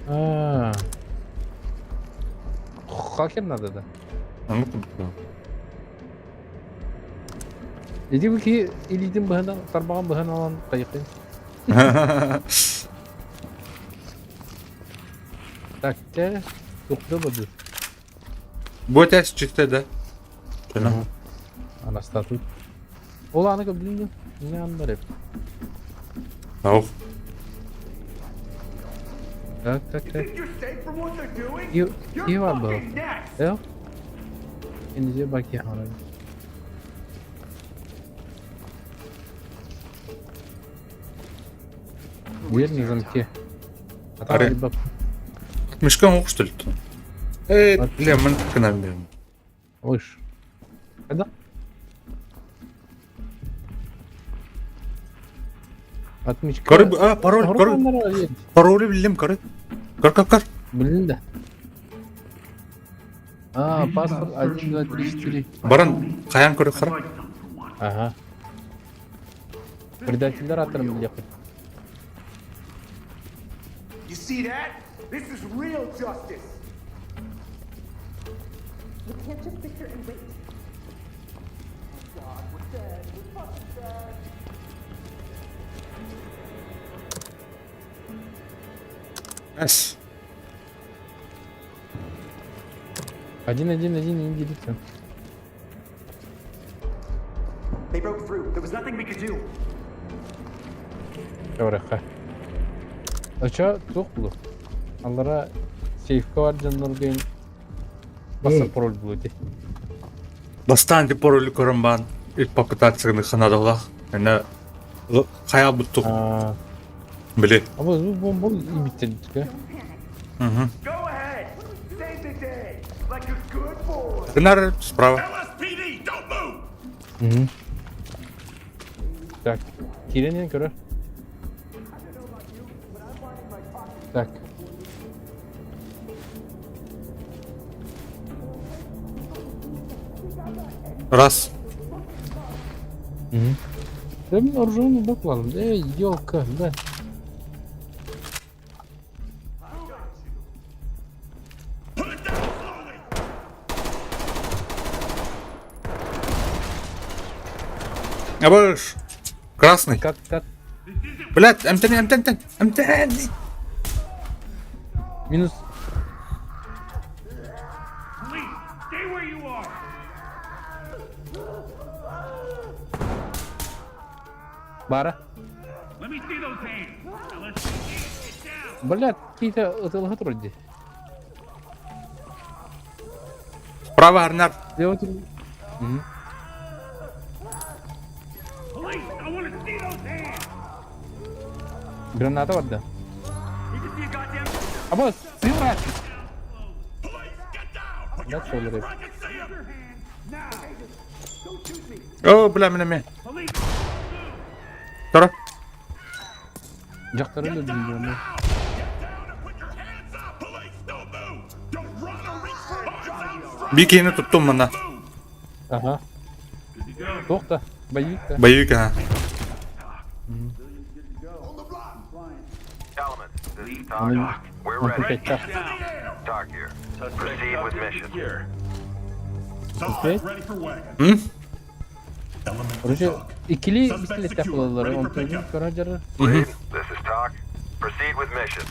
А. Хакер надо, да. А ну куда? Иди бу илиитин быһынан тарбаҕын быһан ылан тайыкын. Так, те тухта буду. Бу этээс чисто да? Чына. Анастату. Ол аны көрдүн Не андар эп. Ау. Так, так, так. И и бар бу. Э? Энди баки хара. Дверь на замке. А там Аре. либо Мешкан оқ что ли? Эй, бля, мен кынан берем. Выше. Когда? Отмычка. Коры, а, пароль, коры. Пароли билим, коры. Кор, кор, кор. Блин, да. А, паспорт 1, 2, 3, 4. Баран, қаян көрі қара. Ага. Предательдер аттарын билиэхпит. You see that? This is real justice. You can't just sit here and wait. Эс. Один-один-один, не делиться. They broke through. There was nothing we could do. Чабырахха. Очо туох булу? Аллара сейфка бар дьонноргун баса пароль булу дии. Бастаан ти пароль көрөн баан попытаться ханадалах. Эне хайа буттук А, били. а бу бу бу ибиттер Go ahead. Save the day. Like a good boy. Гынар справа. LSPD, don't move. Так, киирэн көрөр. Так. Раз. Да мин оружие бакланым. Эй, елка, да. Put it down slowly. Абыш. Красный. Как, как? Блядь, эмтэн, эмтэн, эмтэн, эмтэн. Минус. Police, stay where you are. Бара. Let me see those hands. Now let's get down. Блядь, какие-то ытылга вроде. Справа Арнар. Делать. Police, I want to see those hands. Граната бар да. You can see a goddamn. Абы, сыра. Police, get down. Put your That's hands all it is. where I can see 'em. О, бля, мене ме. Police, Тора. Жактары Get да down bilmiyorum. now. Get down and put your hands up. Police, don't move. Don't run or reach for arms up. Бикини туттум мана. Move. Ага. Тоқта, боевик та. Боевик, ага. Element, this is TOC. We're ready. Опять так. TOC here. Proceed with mission. Окей. Suspect ready for wagon. Element to Короче, TOC. ikili Suspect пистолет secure. yapılırlar. Ready for Онтон pickup. көрө Lead, this is TOC. Proceed with mission.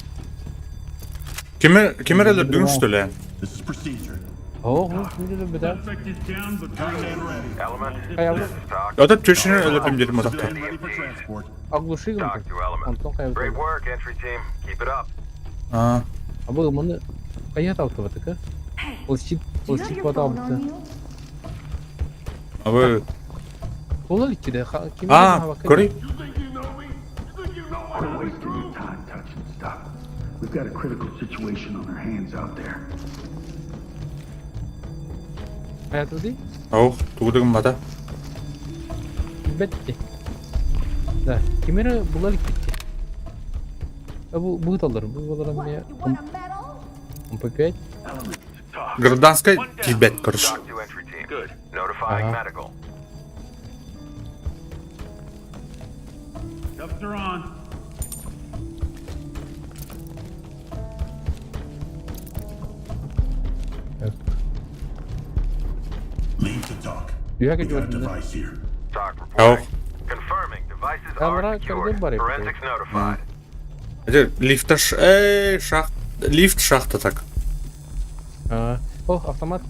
Кимер, кимер өлөрдүң что ли? This is procedure. О, ну, беда. Suspect is down, but Container ready. Element, Hayal. this is TOC. Ата төшүнө өлөрдүм дедим одакта. Civilian ready for transport. Оглуши TOC to element. Онтон Great кайбы. work, entry team. Keep it up. А, Абы муну кая таптı батыка? Ол щит, Do ол you have щит your бата phone алды. on you? абы. Ол икки ким А, көрүй. Quit wasting your time touching stuff. We've got a critical situation on our hands out there. Аятылды? Ох, тугудугум бата. Бетти. Да, кимери булар икки. Бу бу талар, бу балар What? мне You want a medal? МП5. Element to TOC. Гражданская тибет, короче. TOC to entry team. Good. Notifying Uh-huh. medical. Cuffs are on. Lead to TOC. You We got a have device here. TOC Ох. reporting. Confirming devices are Камера secured. көрдүм бар эпти. Forensics notified. Это лифт ш... Эй, шахт... Лифт шахта так. А, Ох, автомат.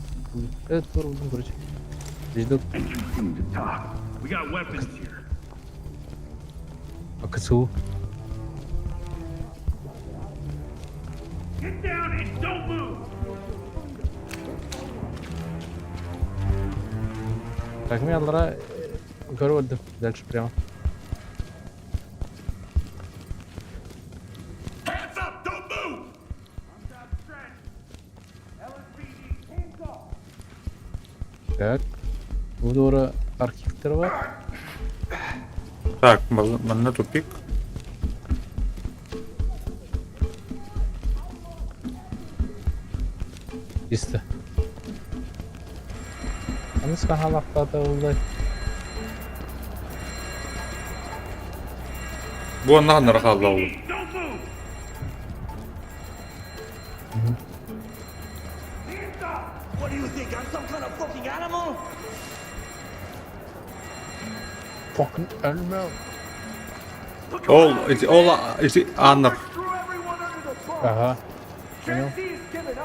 Это короче. Ждут Entry team to TOC. We got weapons here. КСУ. Get down and don't move. Так, мен алара көрүп Дальше прямо. Так. Бу туора архивтар бар. Так, манна тупик. Истэ. Аны сахалахтаата буллай. Бу онно ханнара хаалла ол. Don't move! What do you think? I'm some kind of fucking animal? Fucking animal. Ол ити ол ити Анна. Ага. Понял.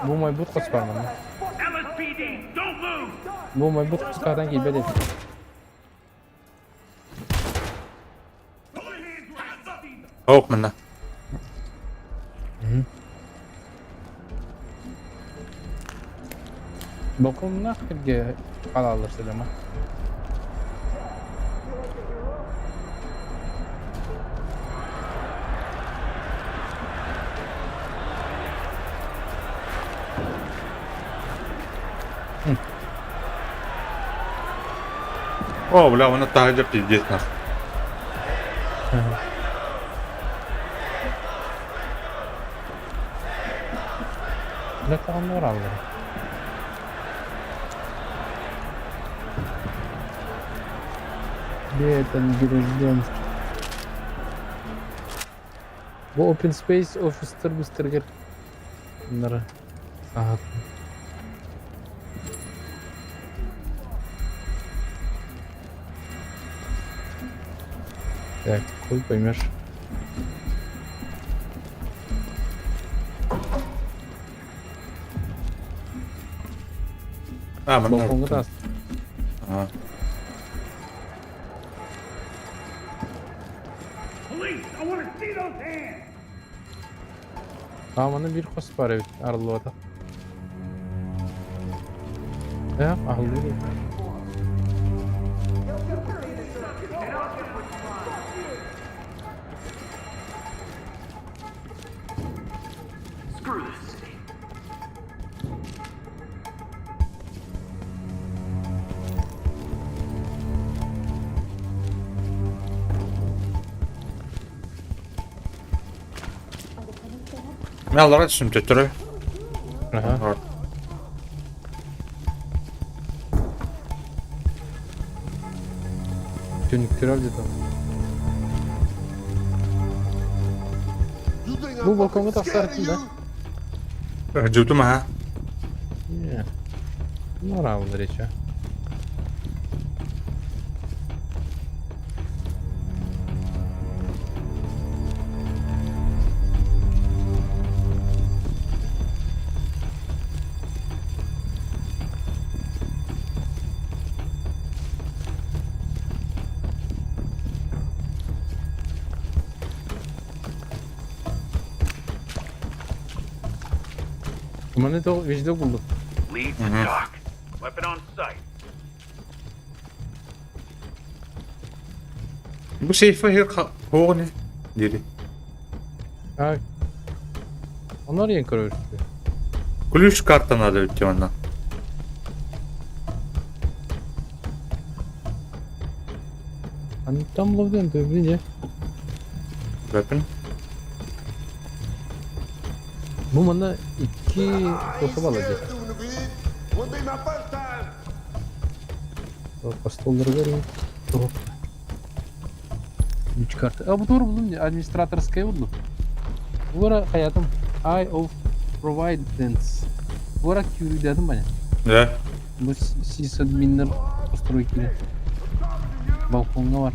Бу майбут хос бар манна. LSPD, don't move! Бу майбут хостаатан киирбэт эбит. Ох, манна. Балконнаах сиргэ хаалаллар сылама. О, бля, она таһырдьа пиздец нах. Бля, таҕанна бараллар. Где это гражданский? Бу open space офистар быстыргар. Нара. Ага. Так, хуй поймешь. А, манна. Балконга таас. Ага. Police, I want to see those hands! А, манна биир хос баар эбит арыллыбата. Э, аһыллыы. Screw this city. Мен аллара түстүм төттөрү. Ага. Түнүктөр где-то. Бу балконга тахсар да? Жутум аха. Не. Норал речь. Маны то везде булдuk. Lead to TOC. Weapon on site. Бу сейфа хер хоғыны дири. А. Онор ең көрөрү. Ключ карта надо өтте онна. Аны там ловден то биле. Weapon. Бу мана икки способ алады. Постоллар берем. Ключ карта. А бу тур булдум администраторская булдум. Бура хаятым Eye of Providence. Бура кюрүдәдим бана. Да. Бу сисадминнер постройки. Балконга бар.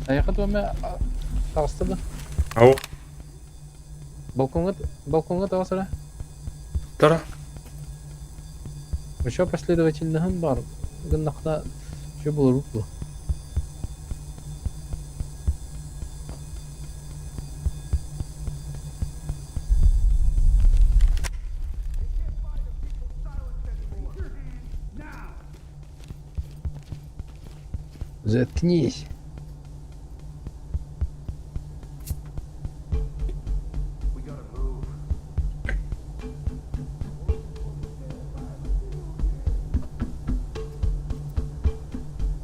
Аяққа туама тағысты да. Ау. Балконга балконга тағысыра. Тара. Еще последовательныйын бар. Гыннақта что было руку. Заткнись.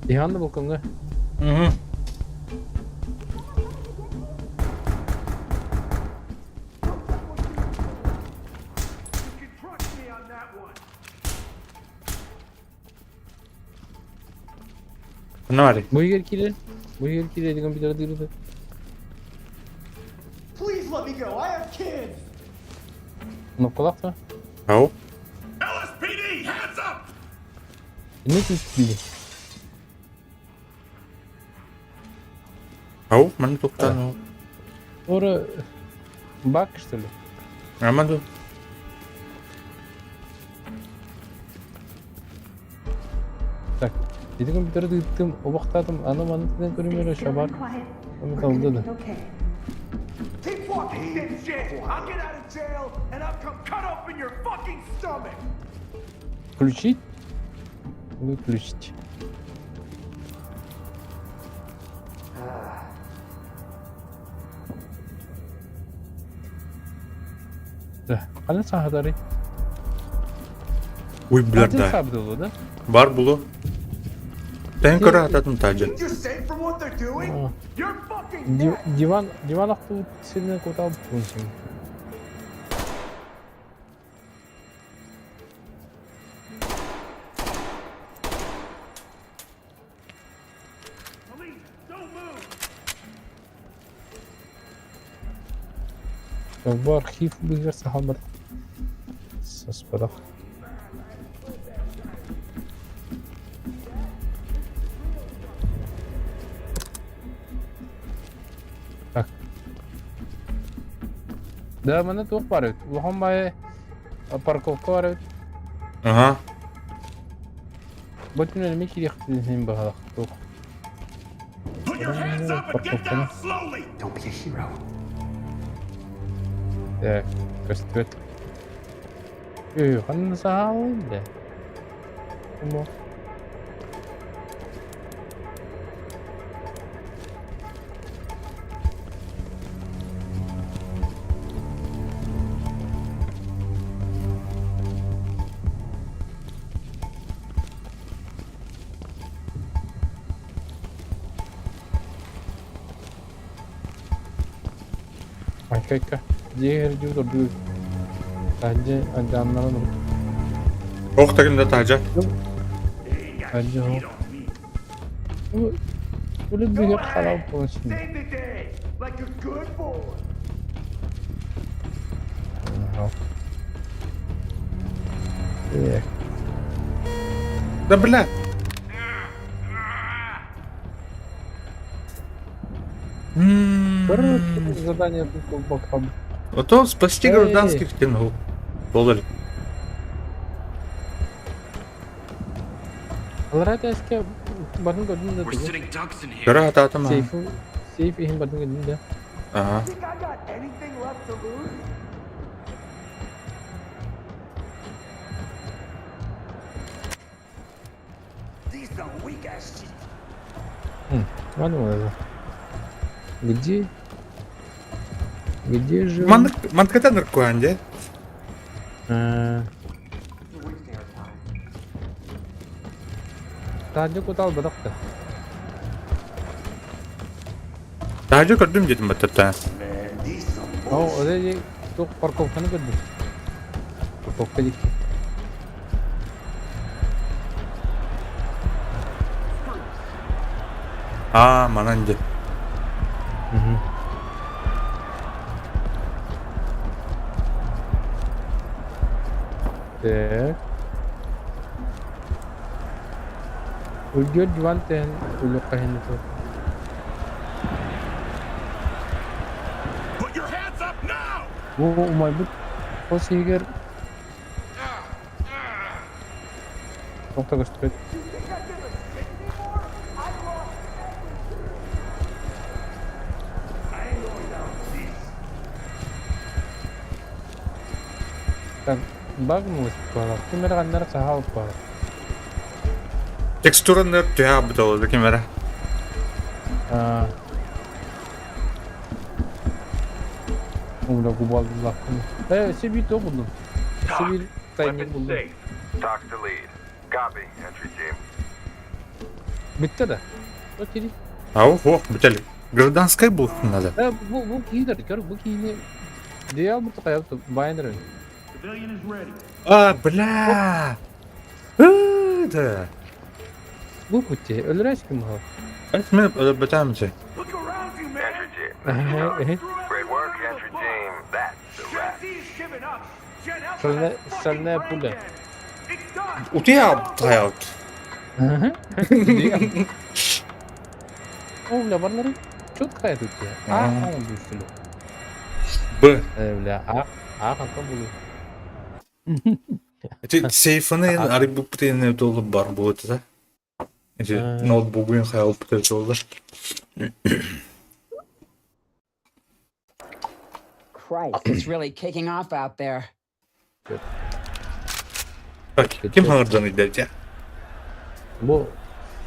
Иһан да балкоҥҥа. Угу. Ханна барый? Бу иһигэр киирэр. Бу иһигэр киирэр компьютера тыырыта. Please let me go. I have kids. Кнопкалаах да? Ау. LSPD, hands up! Инне түспүтүн. Ау, манна туктаан. Ора бак, что ли? Ама ду. Так, ити компьютеры тыыттым, убахтаатым, аны маны тыынан көрүмөрө Just шабар. still and quiet. Оны We're талды gonna да. be okay. Keep walking, dipshit. I'll get out of jail and I'll come cut open your fucking stomach. Включить? Выключить. Да, ханна саһатарый? Уй, блядь, Один да. сабдылы, да? Бар булу. Тэн көрө ататын тажы. You're safe from what they're doing? А. You're fucking dead. Диван, диван ахтыбыт сиринэн кутаабыт син. Police, don't move! Бу архив быыгар сахалбар саспатах. Так. Да, манна туох баар эбит? Улахан баайы парковка баар эбит. Ага. Бу түнэн эмиэ киириэхпитин син баҕалаах туох. Put your hands up and get down slowly! Don't be a hero. Так, көстүбэт. Үй, ханна саалын да. Мо. Айка айка. Дьиэ дьиэ ордук. Таһырдьа айдааннарын Ох тагында тажа. Таһырдьа Өлө быһык халал буолан син. Save the day, like a good boy. Так. Да бля. Короче, задание тут боком. Ото спасти Эй. гражданских тянул. Доллар. Алара эске барын көрдүм да We're тугу. sitting ducks in here. Көрө ататым. Сейф сейф иһин барын көрдүм да. Ага. Think I got anything left to lose? These some weak ass shit. Ладно, ладно. Где? Где же? он? Маннык мантката наркоанде. А, You're wasting our time. Таһырдьа кутаалбатах да. Тажа көрдүм дедим баттата. Man, these some О, bullshit. оде туох парковканы көрдүм. Парковка диэки. А, манан де. Так. Өлгөр диван тэһэн өлүөххэ иһин этэ. Put your hands up now! Бу умайбыт хос иһигэр туох да көстүбэт. You think I give a shit anymore? I lost everything. I ain't going down with this. Так, багнулась буолар. Ким эрэ ханна эрэ саһаабыт буолар. Текстураны түһэ буталы кемера. Аа. Ула губаллаахпын. Э, өссө биир туох буллум. Өссө биир тайник Weapons буллум. safe. Talk to lead. Copy, entry team. Бүттэ да. Вот кири. Ау, ох, бүтэл. Гражданскай буолуохтун надо. Э, бу бу киһи көр, бу киһини Дьиэл бу хайа байан Civilian is ready. А, бля! Э, Да. Бу пути өлөрөс ким ол? Мен өлөрбөтөм же. Look around you, man. Entry team. This is Ага, Doc. ага. Great work, entry team. That's a wrap. Gen Z is giving up. Gen Alpha Шальная- has fucking шальная brain пуля. dead. It's done. Утуйа тайаут. О, бля, барлары четко это у тебя. А, Ага. он будет, что ли? Б. Э, бля, а, а, хантан булу. Эти сейфаны арыбы толы бар будет, да? Эти ноутбугун хайал путер Christ, it's really kicking off out there. Так, ким хаңырдан идете? Бу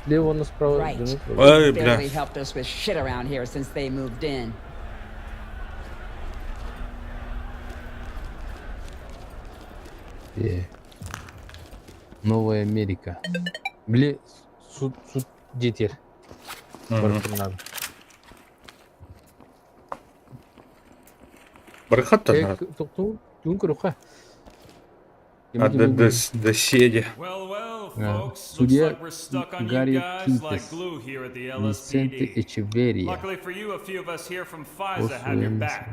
слева на справа. Right. да, Ой, бля. Barely helped us with shit around here since they moved in. Э. Новая Америка. Били суд суд детер. Барытын надо. Бархат Э, тоқту, түн көрүхэ. А доседе. Well, well, Yeah. folks. Looks Судья like we're stuck on you Гарри guys like Кинтес. glue here at the Висенте LSPD. Эчеверия. Luckily for you, a few of us here from FISA have your После- back.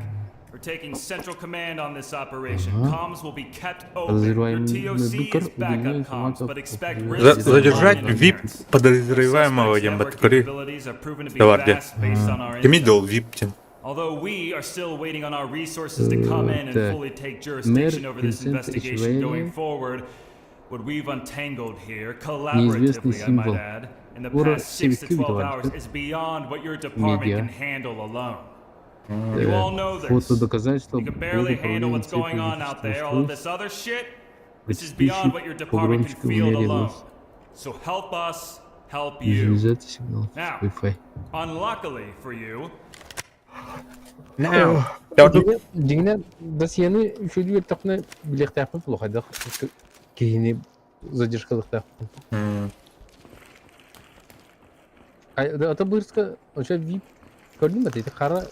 We're taking central command on this operation. Comms will be kept open. Your Подозреваемый TOC Быкер is backup уделяет comms, информацию but expect о- risks and Задержать line VIP interference. подозреваемого Suspects' network Ямбаткары. capabilities are proven to be Даварде. vast based on our Кими intel. дол VIP-тин. Although we are still waiting on our resources to come in and Так. fully take jurisdiction Мэр over this Винсент investigation going Эчеверия. forward, what we've untangled here, Неизвестный collaboratively, I might символ. add, in the Ура, past 6 to Севик 12 hours Кювит. is beyond what your department Медиа. can handle alone. You all know this. Фото доказательства You can barely handle what's going on out there, all of this other shit. This is beyond what your department can погромщика в field мэрии alone. Лос. So help us help you. Визуализация сигналов Now. Wi-Fi. Unluckily for you, Now. Дьиҥэ Дьиҥинэн досьены үчүгэй үөртэхпинэ билиэхтээхпин хайдах киһини задержкалыахтаахпын. Ата быырска оча вип көрдүм бата ити хара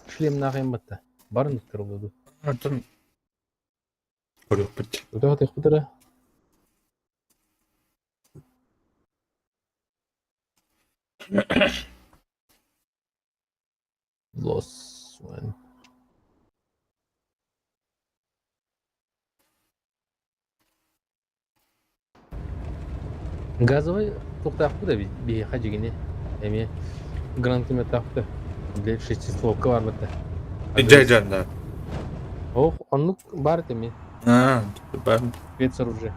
шлемнаах батта барын ыктырылыды. Антон көрүөхпүт. Өтө хатыахпыт Los one. Газовый туохтаахпыт эбит биһиэхэ дьигини эмиэ гранатометтаахпыт били шестистволка баар батта. Дьэ да. Ох, оннук баар этэ эмиэ А, бар. спецоружие.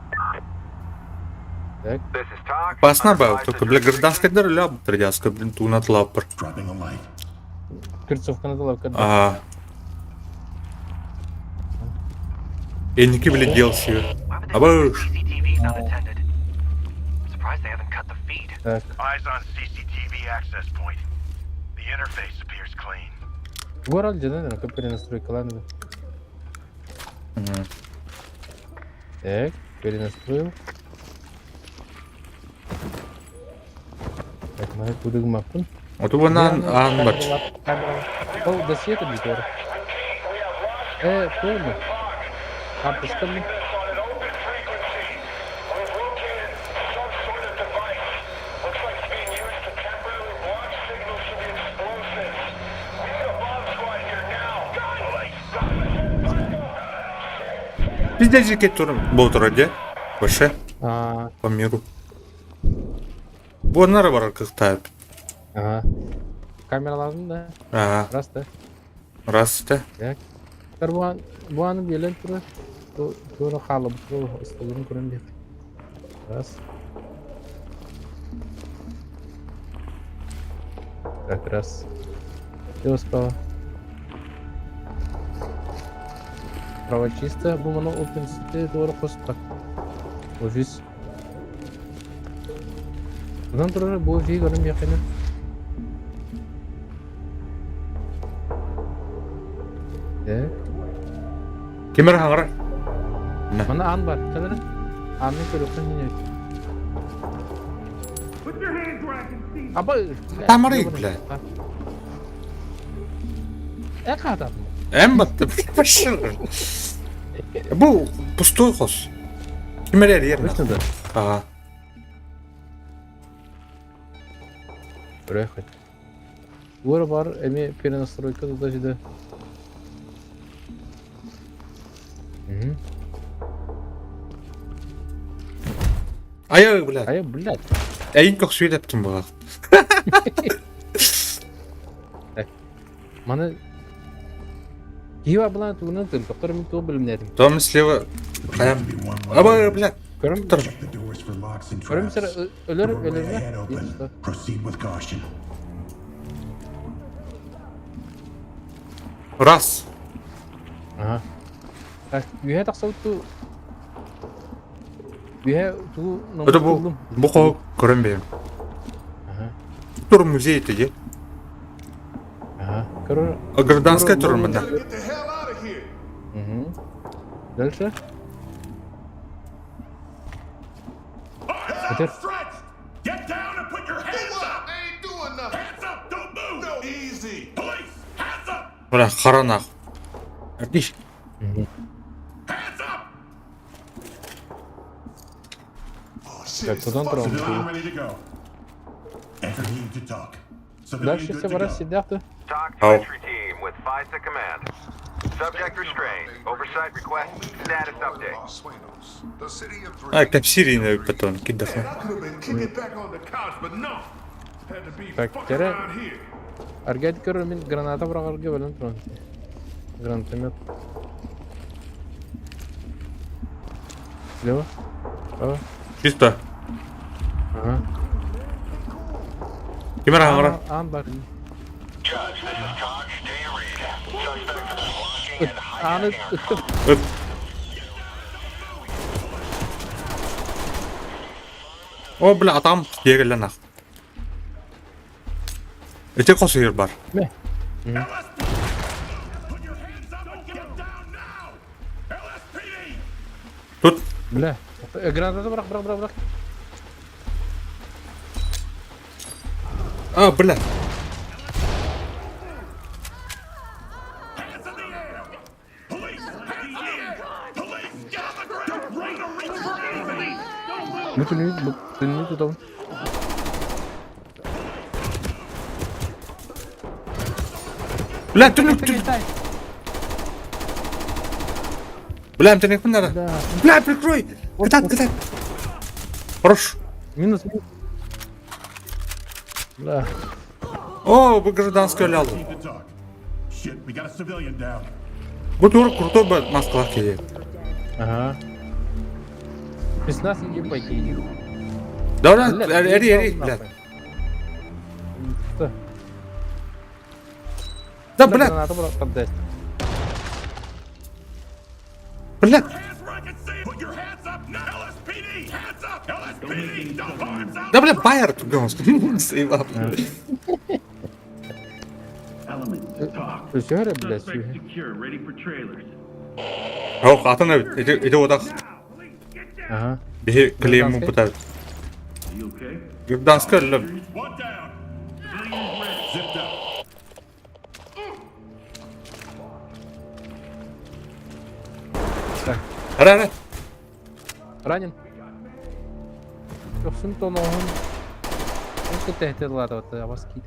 Так, This is Talk. Пасна Under баа, FISA только бля jurisdiction. гражданская ля тридяска, блин, туунат лаппар. Dropping a light. перцовканы да лапка. А. Энники, бля, делся. Абыш. CCTV's unattended. Surprised they haven't cut the feed. Так, Eyes on CCTV access point. The interface appears clean. город где, наверное, как перенастройка, ладно. Так, перенастроил. Так, май кудыгмаппын. Отубанан аан бар. Ол досье компьютер. Э, понял. Карточка мне. Пиздец тур болтура де. Вообще, А, по миру. Буоннара бар кыхтайып. ага. Камера lazım да. Ага, Раз да. раз те. Так. Тар буан буаны белен тура. Тура халып тура столун көрөн бек. Раз. Так, раз. Слева справа. Справа чисто. Бу мана open city doğru коспак. Офис. Bundan тура бу офис көрөн бек. Так. Кимер хаңара? Мана ан бар. Калара. Анны көрөккөн не. Put your hands where I can see them. Аба, Тамарый, блядь. Э хаататым. Эн батты. Бу пустой хос. Ким эрэ эрийэр Точно да? Ага. Көрө хоть. Уора бар эми перенастройка туда-сюда. Угу. Айа, блядь. Айа, блядь. Эйин көхсүө тэптим буолар. Маны киһи баабылаан тугунан тыын мин туох билимнээтим. Том слева хайам. Аба, блядь. Көрөм Тур. көрөм сэр өлөр өлөрмө. Proceed with caution. Раз. Ага. Так, үһэ тахсабыт үһэ тугу Это бу бу хоо көрөн бэйэм. Ага. Тур музей это де. Ага. Көрөр. А гражданская тур мында. Угу. Дальше. Arms Это- outstretched! Get down and put your hands up! I ain't doing nothing. Hands up! Don't move! No, easy. Police! Hands up! Бля, хара нах. Эрдиш. Hands up! Oh, shit. Так, it's туда fucking Civilian ready to go. Entry team to talk. Civilian Дальше good все to бара go. сидят. Talk to Ау. entry team with FISA command. Subject restrained. Oversight request. Status update. Los Sueños, the city of А, dreams. капсирин потом кидах. Man, I could have been kicking back on the couch, but no. Had to be Так, fucking тере- around here. Аргайд көрөр мин граната быраҕарга бэлэм туран. Гранатомет. Слева. Справа. Чисто. Ага. Кимер аңара. Аан бар. Ааны ыттым. Ыт. О, бля, атам диэгеллен ах. Эти косуйр бар. Мэ. Put your hands up and get down now! LSPD! Тут Бля. Граната бырах, бырах, бырах, бырах. А, бля. Hands in the air! Police! Hands in the air! Police! Get on the ground! Don't run or reach for anything! Бу түнү бу түнү тутабын. Бля, түнүк түнүк. Бля, түнүк надо. Да. Бля, прикрой. Кытат, кытат. Хорош. Минус, минус. Бля. О, бу гражданская лялу. Team to talk. Shit, we got a civilian down. Бу тур крутой бы Москва келет. Ага. Спецназ ебать. Да, да, эри, эри, бля. Что? Да, бля, Граната бырах, поддаст. бля. Hands where I can see 'em. Put your hands up now! LSPD! Hands up! LSPD! Don't arms out! Да, бля, байер туган. Заебал. Element to talk. Все, блядь, Suspect secure, ready for trailers. Ох, атын эбит. Ити ити одах. Ага. Биһи клейму бутар. You okay? Гражданская ля. One down! Civilians ready. Zipped up. Так, Ара, ара. ранен. Көхсүн тоноһун. Өскө тэһтеллаата вот абас киит.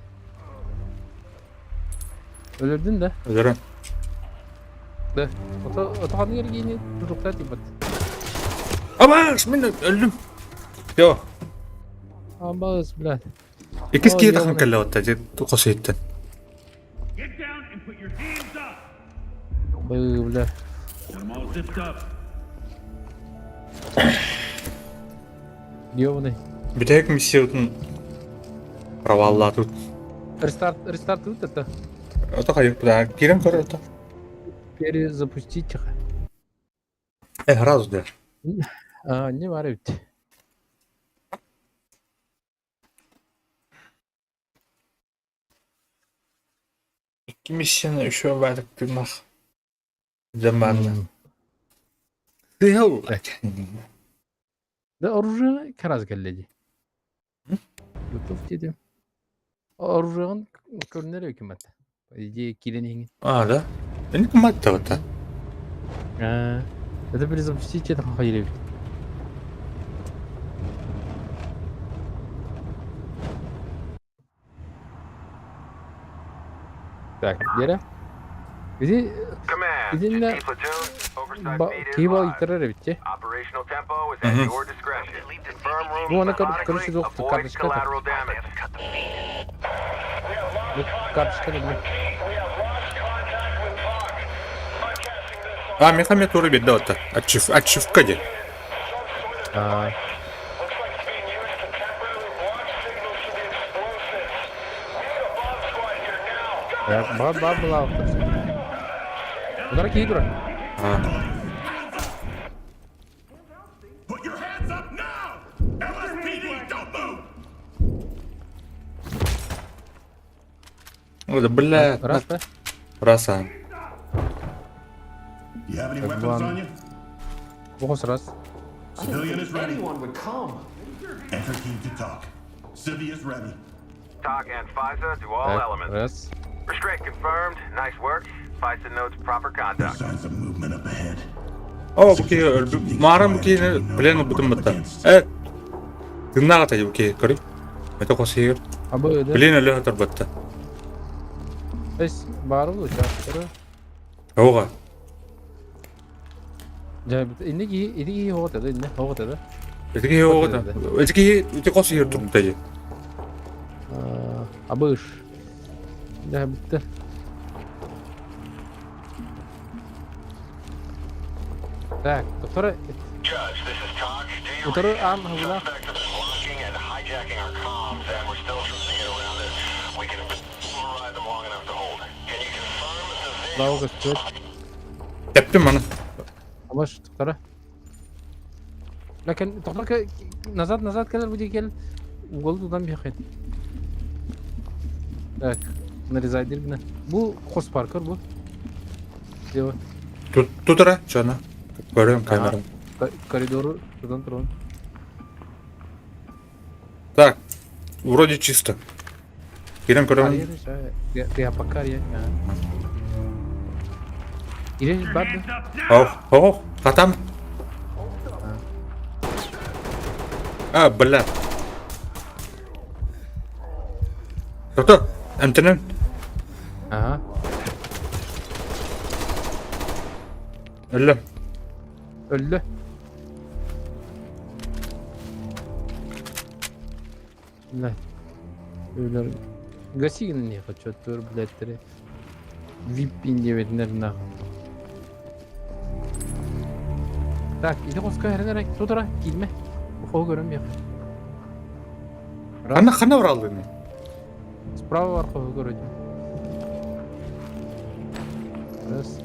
Өлөрдүн да? Өлөрөн. Да. Ото ото ханны ергини тутукта тибат. Абаш, мин өлдүм. Йо. Абас, блядь. Иккис О, киһи тахын ёбаный. кэллэ отта дьэ хос иһиттэн. Get down and put your hands up. Бы, бля. Got 'em all zipped up. Ёбаный. Бүтэһик миссиятын проваллаатыт. Рестарт, рестарт тут это. Ото хайык бля, кирен көр ото. Перезапустить тихо. Э, сразу да. А, не бар ведь. Икки миссияны еще баадык тымах. Заманна. Тыһыл. Да оружие караз келледи. Готов диэтим. Оружиеҕын көрүнэр эбиккин батта. По идее киирэн иһиҥин. А, да? Инник маттабыта. Аа, это перезапустить это хайыр эбит. Так, Гера. Ити Command, итиннэ to D platoon, oversight ба- feed is киһи live. балыйтарар эбит дии. Operational tempo is at your discretion. Confirm rooms Бу аны көр- methodically, көрүсү суох avoid карточка collateral damage. Бу карточка да А, меха тура бит да Ачив, ачивка де. Аа, бар бар была. Удара киһи турар. А. Put your hands up now! LSPD, don't move! Ой, да, бля. Раз, да? Раз, а. You have any Так, weapons ладно. on you? Бохос раз. Civilian is ready. Anyone would come. Entry team to talk. Civvy is ready. TOC and FISA to all Так, elements. раз. Restraint confirmed. Nice work. FISA notes proper There's conduct. signs of movement up ahead. О, бу киһи мааран бу киһини плен ылбытым бытта. Э, тыыннаах ата бу киһи, көрүй. Это хос иһигэр. Абы да. Плен өлө сытар батта. Эс баар буолуо чаастары. Оҕа. Дьэ, инне киһи, ити киһи оҕото да, инне оҕото да. Ити киһи оҕото. Ити киһи ити хос иһигэр турбута дии. Абыш. Дьэ, бүттэ. Так, доктора утары аан хабылаах. Лава көстүбэт. Тэптим маны. Абыш, доктора. Ләкин доктор назад, назад кэлэр бу кэл. Угол тутан биэхин. Так, нарезайдыр гына. Бу хос паркер бу. Дева. Тутара, чана. Көрөм камерам. Коридору тутан туран. Так, вроде чисто. Кирен көрөм. Пока я. Или бабы. Ох, ох, хатам. А, бля. Кто? Эмтенен. Ага. Өллө. Өллө. Бля. Өлөр. Гаси не хочу, тур, блядь, три. Вип 9 нахуй. Так, иди қосқа әрін тудыра, килме. Ухо көрім бек. Хана хана уралдыны. Справа бар хо көрөдүм. Раз.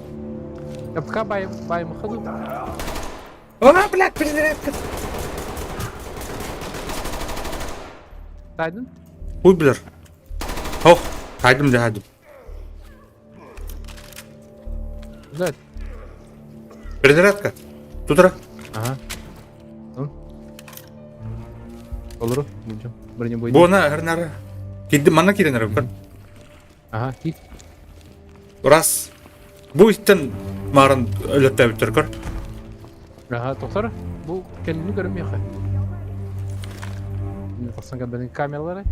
Капка бай бай махаду. А, блядь, перезарядка. Тайдын? Хуй билер. Ох, хайдым да хайдым. Блядь. Перезарядка. Тутара. Ага. Ну. Олору, булдum. Бронебойный. Буона эрнары. Кидди манна киренер көр. Ага, кит. Раз. Бу иттен марын өлөттөбүттөр көр. Ага, тоқтар. Бу kendini görünmüyor. Тахсан кәбәнең камералары.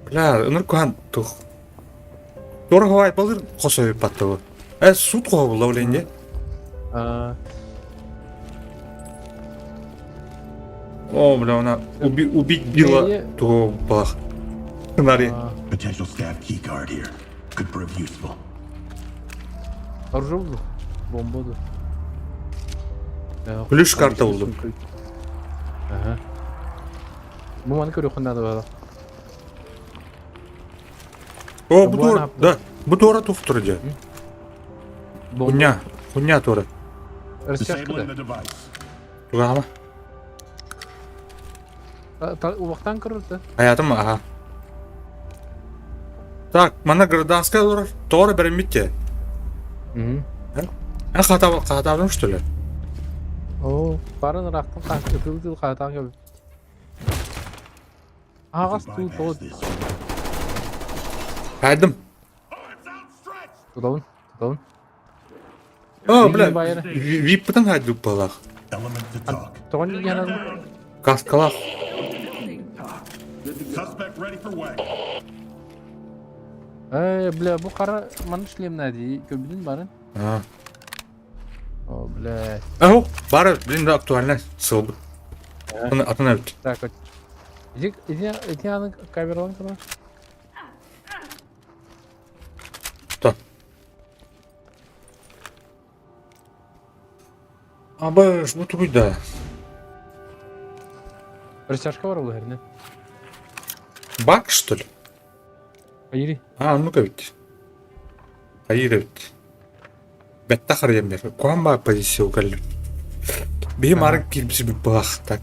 Бля, ыныр кухан тух. Тора хавай балыр хосой паттыбы. Э, суд куха була оленде. А, О, бля, она уби убить била того балах. Сценарий. Potential staff key card here. Could prove useful. Оружие булду. Бомба булду. Ключ карта булду. Ага. Бу маны көрүөххүн надо было. О, бу туора, да, бу туора тух тура дьэ. Хуйня, хуйня туора. Растяжка да. Тугаама. Убахтан көрөр Аятым, ага. Так, манна гражданская олорор. Тоҕо бэриммит те. Эн хаатаабын что ли? О, барын ырахтан ытыл-ытыл хаатаан кэбит. Аһаҕас туу тоҕо Хайдым. тутабын, тутабын. О, бля, вип-пытан хайдык балах. Тоҕо иннигинэн Каскалах. Э, бля, бу хара маннык шлемнаа дии, көрбүтүн барын. А. О, блядь. Ау, бары, блин, да, актуально сылбыт. Атын эбит. Так, вот. Иди, иди, иди аны камералан кына. Да. Абы, бу тугуй да. Растяжка бар ол эрне. Бак, что ли? Айыри. А, ну-ка ведь. Айыр эбит. Бэттэх арыйан бэр. Куһаҕан баар позиция кэллим. Биһи маарык киирбисибит былах так.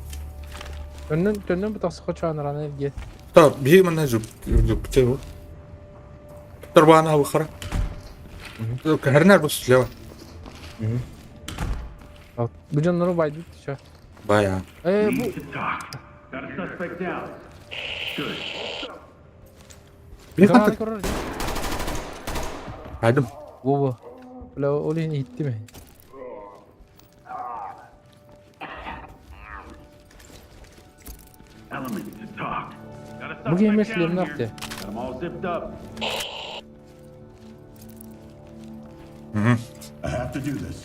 Төннөн төннөн бутахсы хочоонураны эргиэ. Та биһи манна жупте бу. Тарбаана хабыхара. Кэһэрнэр бу слева. Бу дьоннору байдыт еще. Бая. Э бу Били Хайдым. Вова. Бля, ол иһин иһиттим. Бу киһи шлемнах те. I have to do this.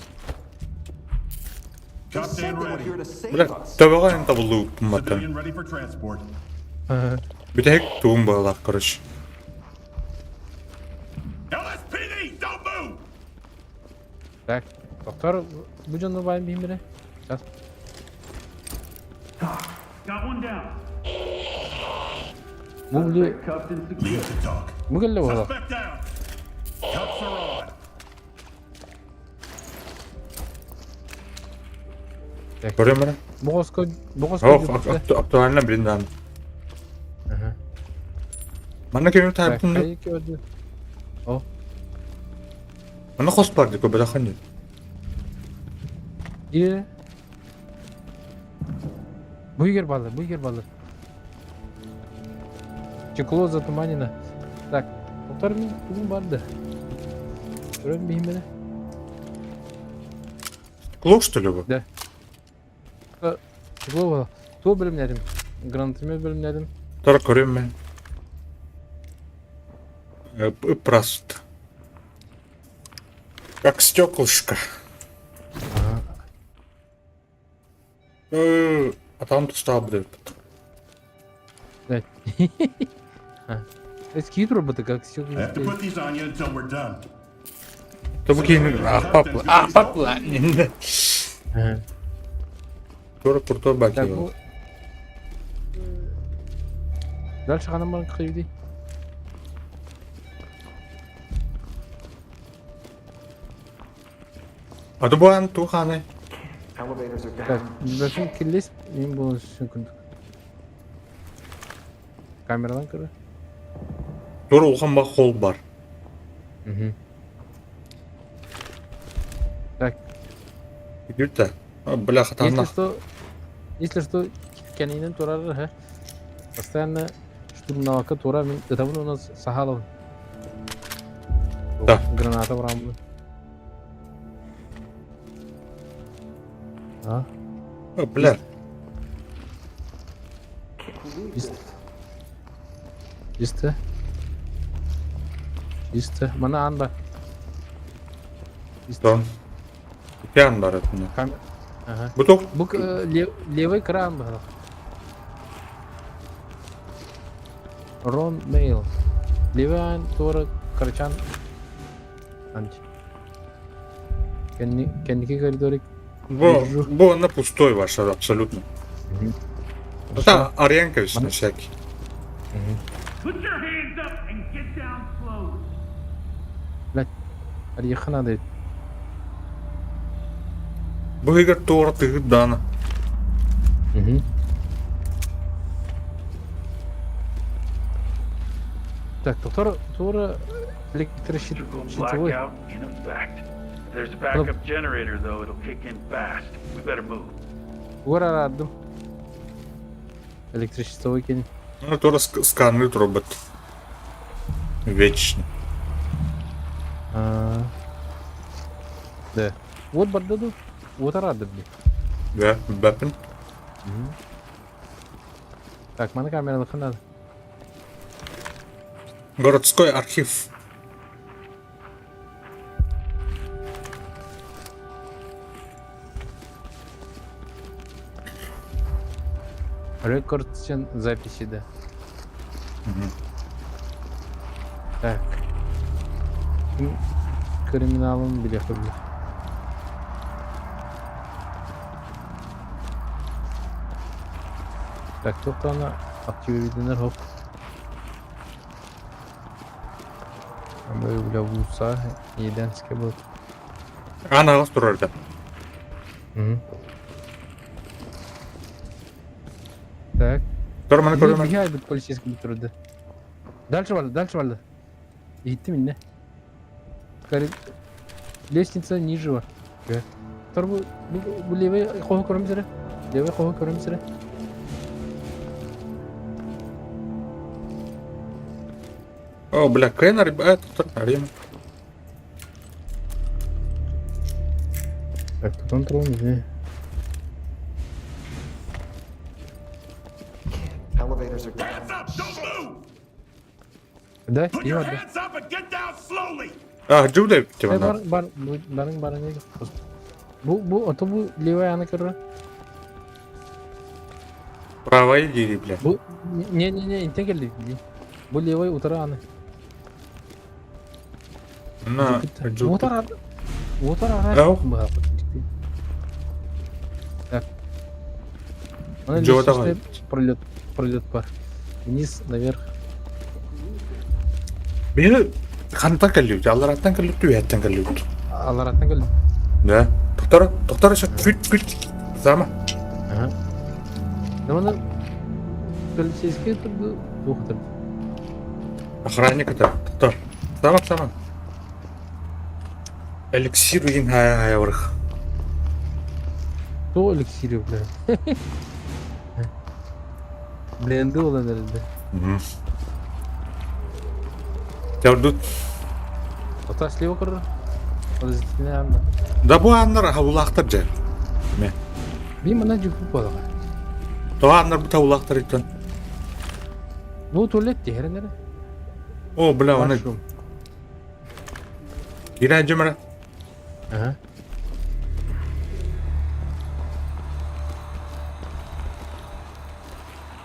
Captain ready. Бля, төбөҕө эн табыллыбыппын Civilian ready for transport. Бүтэһик тугум быһалаах, короче. LSPD, don't move! Так, доктор, бу дьону баайын биһимире. Сейчас. Got one down. Бу били Lead to talk. бу кэллэ буолла. Suspect down. Cuffs are on. Көрөм эрэ. Бу хоско бу хоско Ох, актуально блин дан. Манна кими таайбытын Хайы көрдү. О. Манна хос бар дии көбөтөххүн дии. Ире. Бу егер балыр, бу егер балыр. Стекло затуманено. Так, доктор мин бүгүн барды. Көрөн биһиммene. Стекло что ли бу? Да. Стекло было. Туо бөлүмнәрим. Гранатомет бөлүмнәрим. Тора көрүм мен. Просто. Как стеклышко. А там тустаах бүтэбит. Да. Скид роботы как все. I have to put these on you until we're done. Тобу киһини аахпапла аахпапла Тура куртуа Так, баки. бу Дальше ханан баран кыйды. Аты буан туханы. Так, бәсін келес, мен бұны мүмкіндік. Камерадан көрі. Тура улахан ба хол бар. Так, Күтэ. Бля если хатанна. что, если что, кэнинен турар, ха. Постоянно штурмовка тура, мен это у нас сахалов. Да. Граната в рамбу. А? Бля. Чисто. Чисто. Чисто. Мана ан бар. Чисто. Да. Пьян бар этне. Кам... Ага. Бу тох Бу левый кран бар. Рон Мейл. Левый ан тура карчан. Анч. Кенни кенники коридорик. Бу бу на пустой ваш абсолютно. Это аренка на всякий. Put your hands up and get down slowly. Блять. Арьеха надо. Бу игр тура тыгыт дана. Угу. Так, доктор, тура электрощит щитовой. Blackout in effect. If there's a backup generator, though, it'll kick in fast. We better move. Угар арадым. Электрощитовой кени. Ну, туора сканныы турарбыт. Вечно. Да. Вот барда ду. Вот арады бли. Да, бэппин. Так, маны камералыхха надо. Городской архив. Рекорд записи, да. Так. Криминалын билиэххэ Так, туохтаана активирденер хоп. Бля, вуса, еденскэ был. Аан аҕыс турар да. Так. Тур маны көрүмэн. Биһи айбыт полицейский турду. Дальше барды, дальше барды. Иһиттим инне. Лестница ниже бар. Тур бу бу левый хоһу көрөм сире. Левый хоһу көрөм сире. О, бля, Кеннер, это Арина. Так, тут он трон, где? Elevators are down. Hands up! Don't move! Да, Put your hands up and get down slowly! А, Джуда, типа, Бар, бар, барың, барың, Бу, бу, ото бу левая аны көрөр. Правая иди, бля. Бу, не, не, не, интен келди. Бу левый утара аны. На, Утара, утара Ау. Так. Джо, давай. Пролет, пролет бар. Вниз, наверх. Били хантан кэллибит, аллараттан кэллибит, үөһэттэн кэллибит. Аллараттан кэллибит. Да. Токтор, токтор еще күт күт. Сама. Ага. Ну, оны полицейский турду, туох Охранник это, токтор. Сама, сама. Эликсир уин хая хая врых. То эликсир, бля. Бленды olan herhalde. Төрдүт. Ата слева көрөр. Подозрительный анда. Да бу аннар хавулаахтар дьэ. Ме. Би мына жүкүп балага. То аннар бу тавулаахтар иттен. Бу туалет дехеренер. О, бля, оны. Кирә жымара. Ага.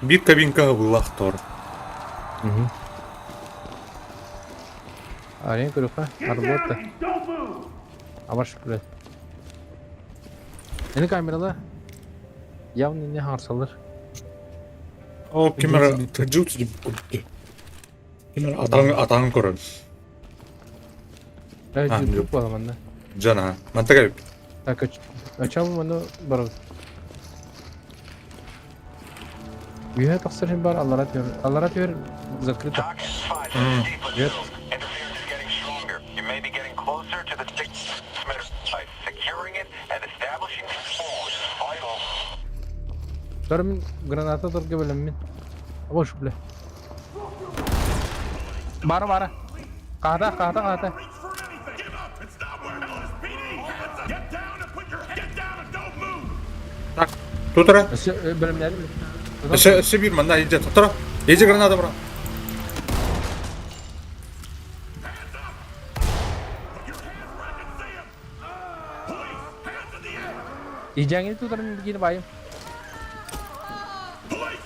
Биир кабинкаҕа быылаах тор. Арен көрүөххэ, арбуотта. Абаш блядь. Эни камерала явно не харсалар. О, кимера тыдьыут Кимера атаң атаң көрөн. Жүтүп буола манна. Жана, мантага Так, ачабым ону барабыт. Үөһэ тахсар син бар, аллара түһэр. Аллара түһэр закрыто. Үөт. Тор мин граната торга бэлэммин. Бош, бля. Бара бара. Хаата, хаата, хаата. Так, тутара. Өссө өссө биир манна илдьэ тутара. Иди граната бра. Идяңи тутарын киин байым.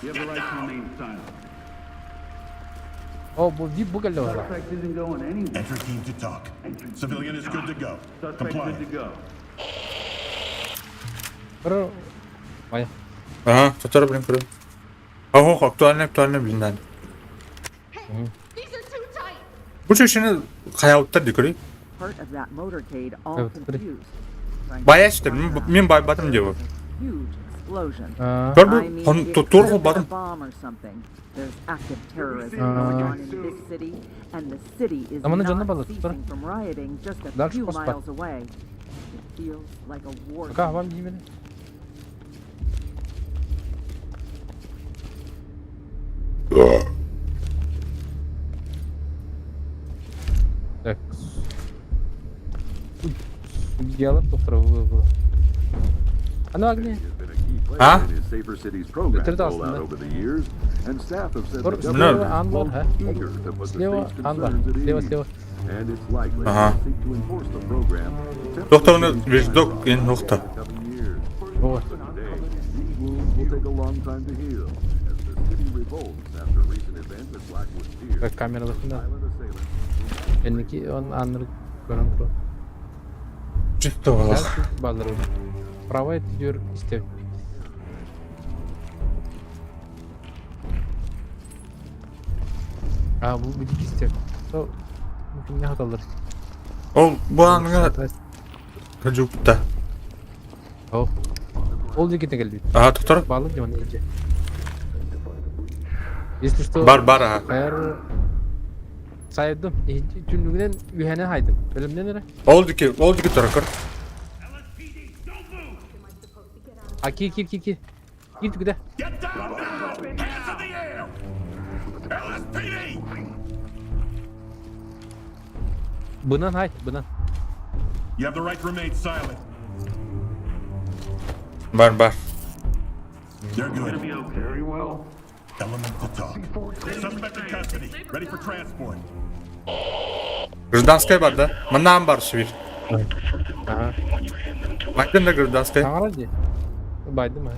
You have the right to remain silent. О, бу вип бу кэллэ барар. Suspect isn't going anywhere. Entry team to talk. Civilian is good to go. Suspect Comply. good to go. Бро. Бай. Ага, тутара блин көрөн. Ого, актуально, актуально блин надо. Бу чөшүнү хайауттар дикори. Part of that motorcade all confused. Баяшты, мен байбатым деп. Huge explosion. Көр бу, I mean, хон it тур could have been a батым. bomb or something. There's active terrorism going on in this city, and the city is Аманы жанна not балык, тур. ceasing from rioting just a Дальше few поспать. miles away. It feels like a war Пока zone. вам диэмели. Так. Судьялар тохтору. Аны Агния. А? Өтөрдө астында. Слева ан бар, ha? Слева ан бар. Слева, слева. Ага. Тохтоҕуна вещдок ин нохта. Вот. Так камераларында. Кэнники он аннары көрөн туруо. Чисто олох. Баллар Правая түдүөр истэ. А бу бу истэ. То кимне хаталлар. Ол бу ааныга Жупта. Ол. Ол дикитин келбит. Ага, тохтор. Балык дьон илдьэ. Если что, Бар бар ага. хайар сайдым. Түннүгүнэн үһэнэн хайдым. Бөлөмнөн эрэ. Ол дики, ол дики турар. А ки ки ки ки. Кир түгүдэ. Get down now! Hands in the air! LSPD! Бынан хай, бынан. You have the right to remain silent. Бар бар. They're good. Very well. Element to talk. Suspect in custody. Ready for transport. Гражданская бар да? Маннаан бар субир. Ага. Майдан да гражданская. Саҥара дии. Байдым аа.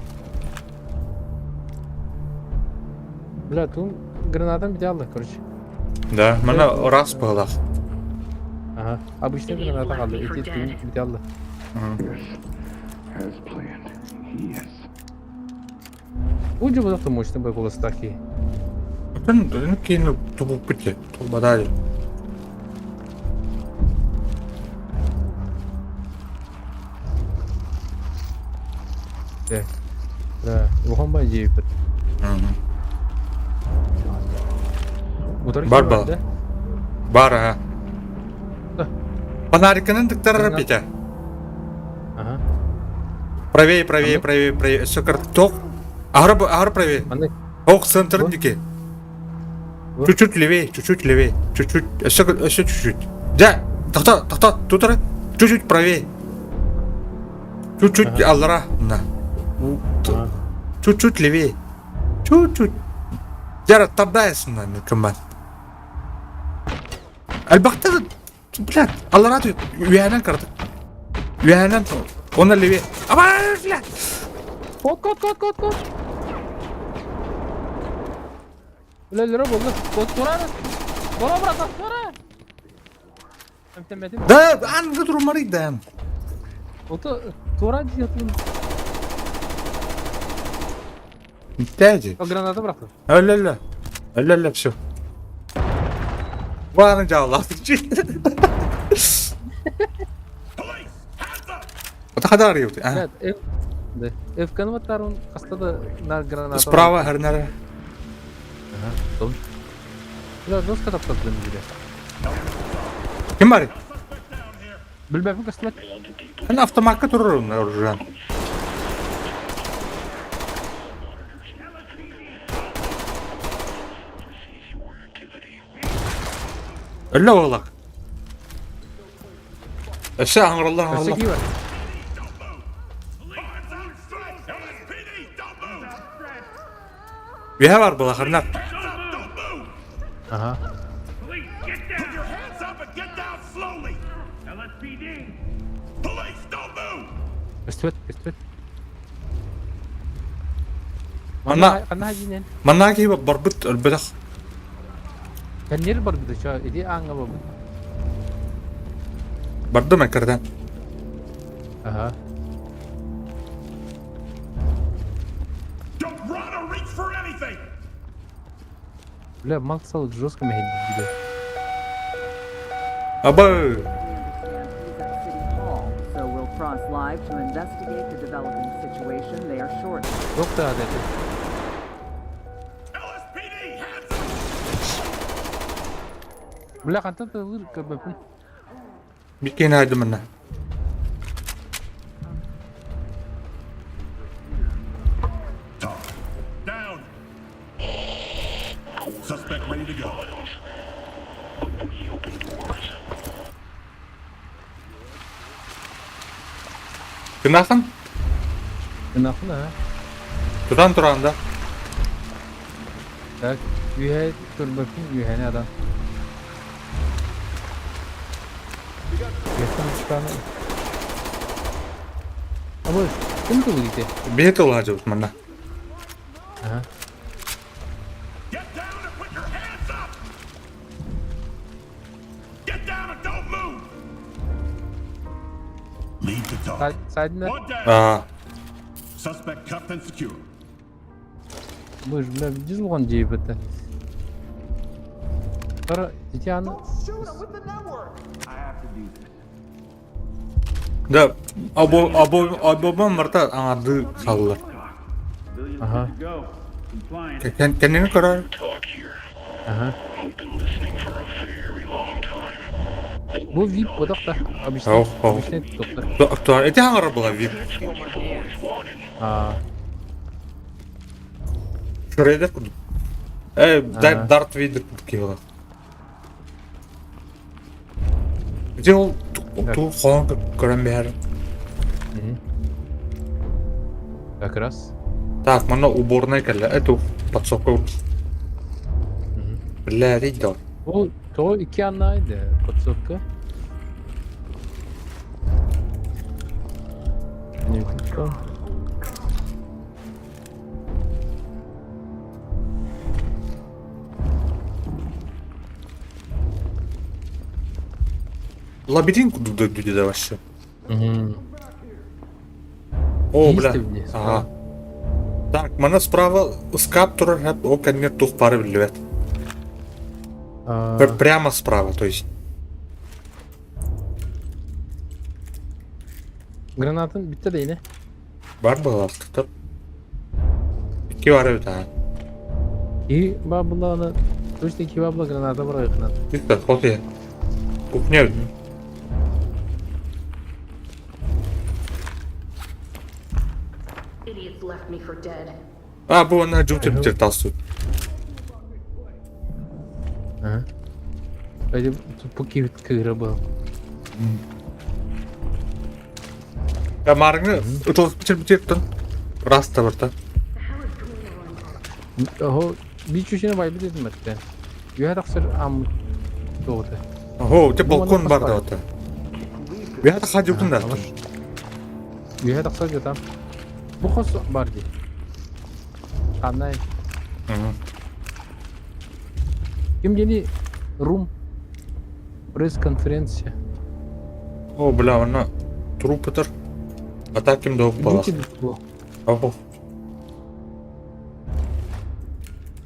Бля, туун гранатам бүтэ алла, короче. Да, манна раз быһылаах. Ага. Обычный граната хаалла. Ити туун бүтэ алла. Удьу бодохто мощный бой куластаки. Оттон киин тубуппут дии. Тулбадаа дии. Да. Да, улахан бай дьиэбит. Утары Бар киһи бар бал. да? Бар ага. Да. Фонарикынан тыктарар Петя. Ага. Правее, правее, правее, правее. Все карток. Ары, ары правее. Маннык. Ох, центр дики. Чуть-чуть левее, чуть-чуть левее, чуть-чуть, еще, еще чуть-чуть. Да, тохто, тохто, тут чуть-чуть правее. Чуть-чуть аллара, на. Чуть-чуть левее. Чуть-чуть. Яра, табдайсың на кыман. Альбахта, блядь, аллара үһэнэн кырдык. Үһэнэн, онно левее. Аба, блядь. Кот, кот, кот, кот, кот. Үлэлэрэ буолла. Кот турар. Тура, братан, тура. Эмтэммэтим. Да, аныгы турумарый да. Ото тура диэтин. Дядя. Граната бырахтым. Өлө-өлө. Өлө-өлө, все. Бааны жаалаах. Это хадар юты, а? Да. Эфканы баттарун хаста да на граната. Справа хернere. Ага. Том. Бля, жестко таптадым бире. Ким бар? Билбэппин көстүбэт. Эн автоматка турар оружие. Өлө оҕолор. Өссө аҥыраллар Өссө аҥыраллар. кии бар. Үһэ бар былахарнар. Ага. Put your hands up and get down slowly! LSPD! Police, don't move! Көстүбэт, көстүбэт. Манна Ханна хадьинэн? манна киһи барбыт өлбөтөх. Кэннир барбыта чо, иди ааҥҥа барбыт. Бардым эккирдэн. Ага. Don't run or reach for anything! Бля, мал-сал жестко мэһэйдиир бile. Аба We understand he's at City Hall, so we'll cross live to investigate the developing situation there shortly. Туох да это. LSPD, hands up! Бля, хантан тылыр көрбөппүн. Биккин айдым манна. Down! Suspect ready to go. Кынахан? Кынахан а. Тутан туран да. Так, үөһэ көрбөппүн үөһэни адам. Үөһэттэн учканы. Абы, ким тыл ите? Биһи тыл хадьыбыт манна. Ага. Get down and put your hands up! Get down and don't move! Lead the talk. Сайдына. One down. Аа. Suspect cuffed and secured. Быж, бля, дизлгон диэбитэ. Тара, ити аны Да, або або абобан барта аҥардыы хааллар. Аха. Кэннини көрөр. Аха. Бу VIP бодох да. Обычный, Ох, ох. обычный доктор. Эти хаҥара была VIP. А, Шрейдер курдук. Э, Дарт Вейдер курдук киһи Ити ол туу хоһон көрөн биһэр. Как раз. Так, манна уборная кэллэ. Эту подсобка. Бля, да. Ол тоҕо икки аннаайды подсобка. Не Лабиринт курдук дойду вообще. О, бля. Ага. Так, мана справа ыскаап турар, ол кэннигэр туох баара биллибэт. Прямо справа, то есть. Гранатын бүттэ да ини. Бар быһыылаахтыктар. Икки бар эбит аа. И бабыланы точно ики бабла граната бырайыкынан. Бүттэ, хос иһэ. Кухня эбит. Idiots left me for dead. А, бу ана жутер битер талсу. Ага. Пойди, тут кыыра был. Я марыңы ытылыс битер битер Рас та барта. Ого, биир чүчүнэ байбыт этим этте. Үөһэ тахсар ам туоҕута. Ого, те балкон бар да ота. Үөһэ тахса да. Үөһэ тахсар жатам. Бу хос бар дии. Ханнай. Ким диэни рум пресс-конференция. О, бля, она труп ытар. А так ким да упала. Ого.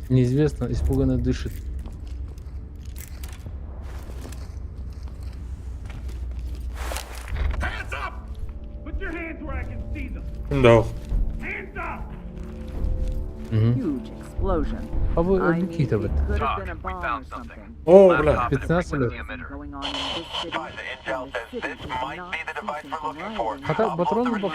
Неизвестно, испуганно дышит. Hands up! Put your hands where I can see them. Ким да Hands up! Huge explosion. А вы I mean, киһи it бит. could have been a bomb or something. О, бля. 15 лет. Going on in this city, and the city is not ceasing from rioting. Хата патрон боппу.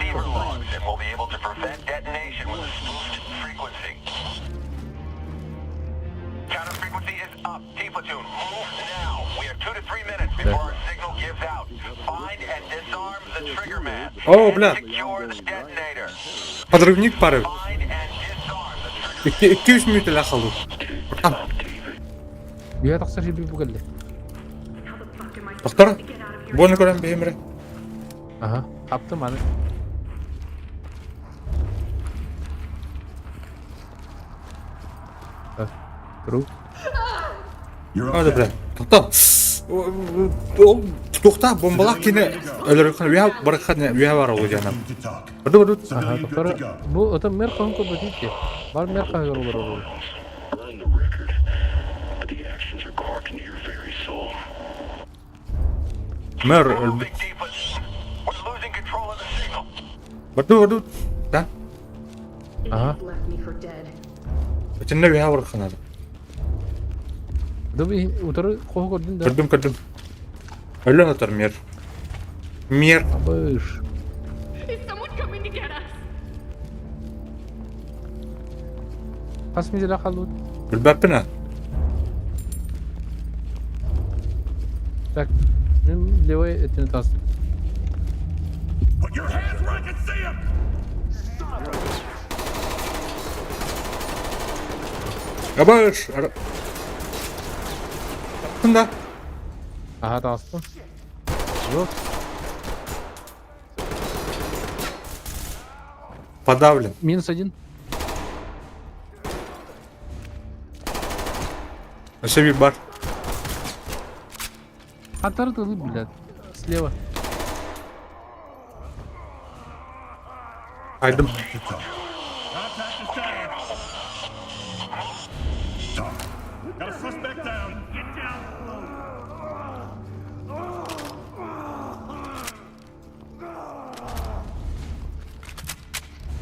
О, бля. Подрывник пары. 200 мүнүүтэ хаалбыт. Үөһэ тахсар сиби бу кэллэ. Доктор, буону көрөн бэйэмрэ. Ага, хаптым аны. Так, Труп. Hadi бля. Тоқта. Ол тоқта бомбалаах кини өлөрөххүнэ үөһэ бараххана үөһэ бар ол дьанам. Барды барды. Ага, доктор, бу это мэр хаһан көрбөт ити. Бар мэр хаһыгар олорор. Мэр өлбүт. Барды барды. Да. Ага. Idiots left me for dead. Итиннэ үөһэ бараххана. Да вы утары хоһу көрдүн да. Көрдүм көрдүм. Өлө сытар мэр. Мэр. Абыш. Is someone coming to get us? Хас мизеле халбыт. Билбэппин а. Так, мин левой өттүнэ тас. Put your hands where I can see 'em! Абаш! Да. Ага, таҕыстым. Жоқ. Подавлен. Минус один. Өссө биир бар. Хатары тылы, блядь. Слева. Айдым. Contact is down. Doc, got a suspect down. Get down.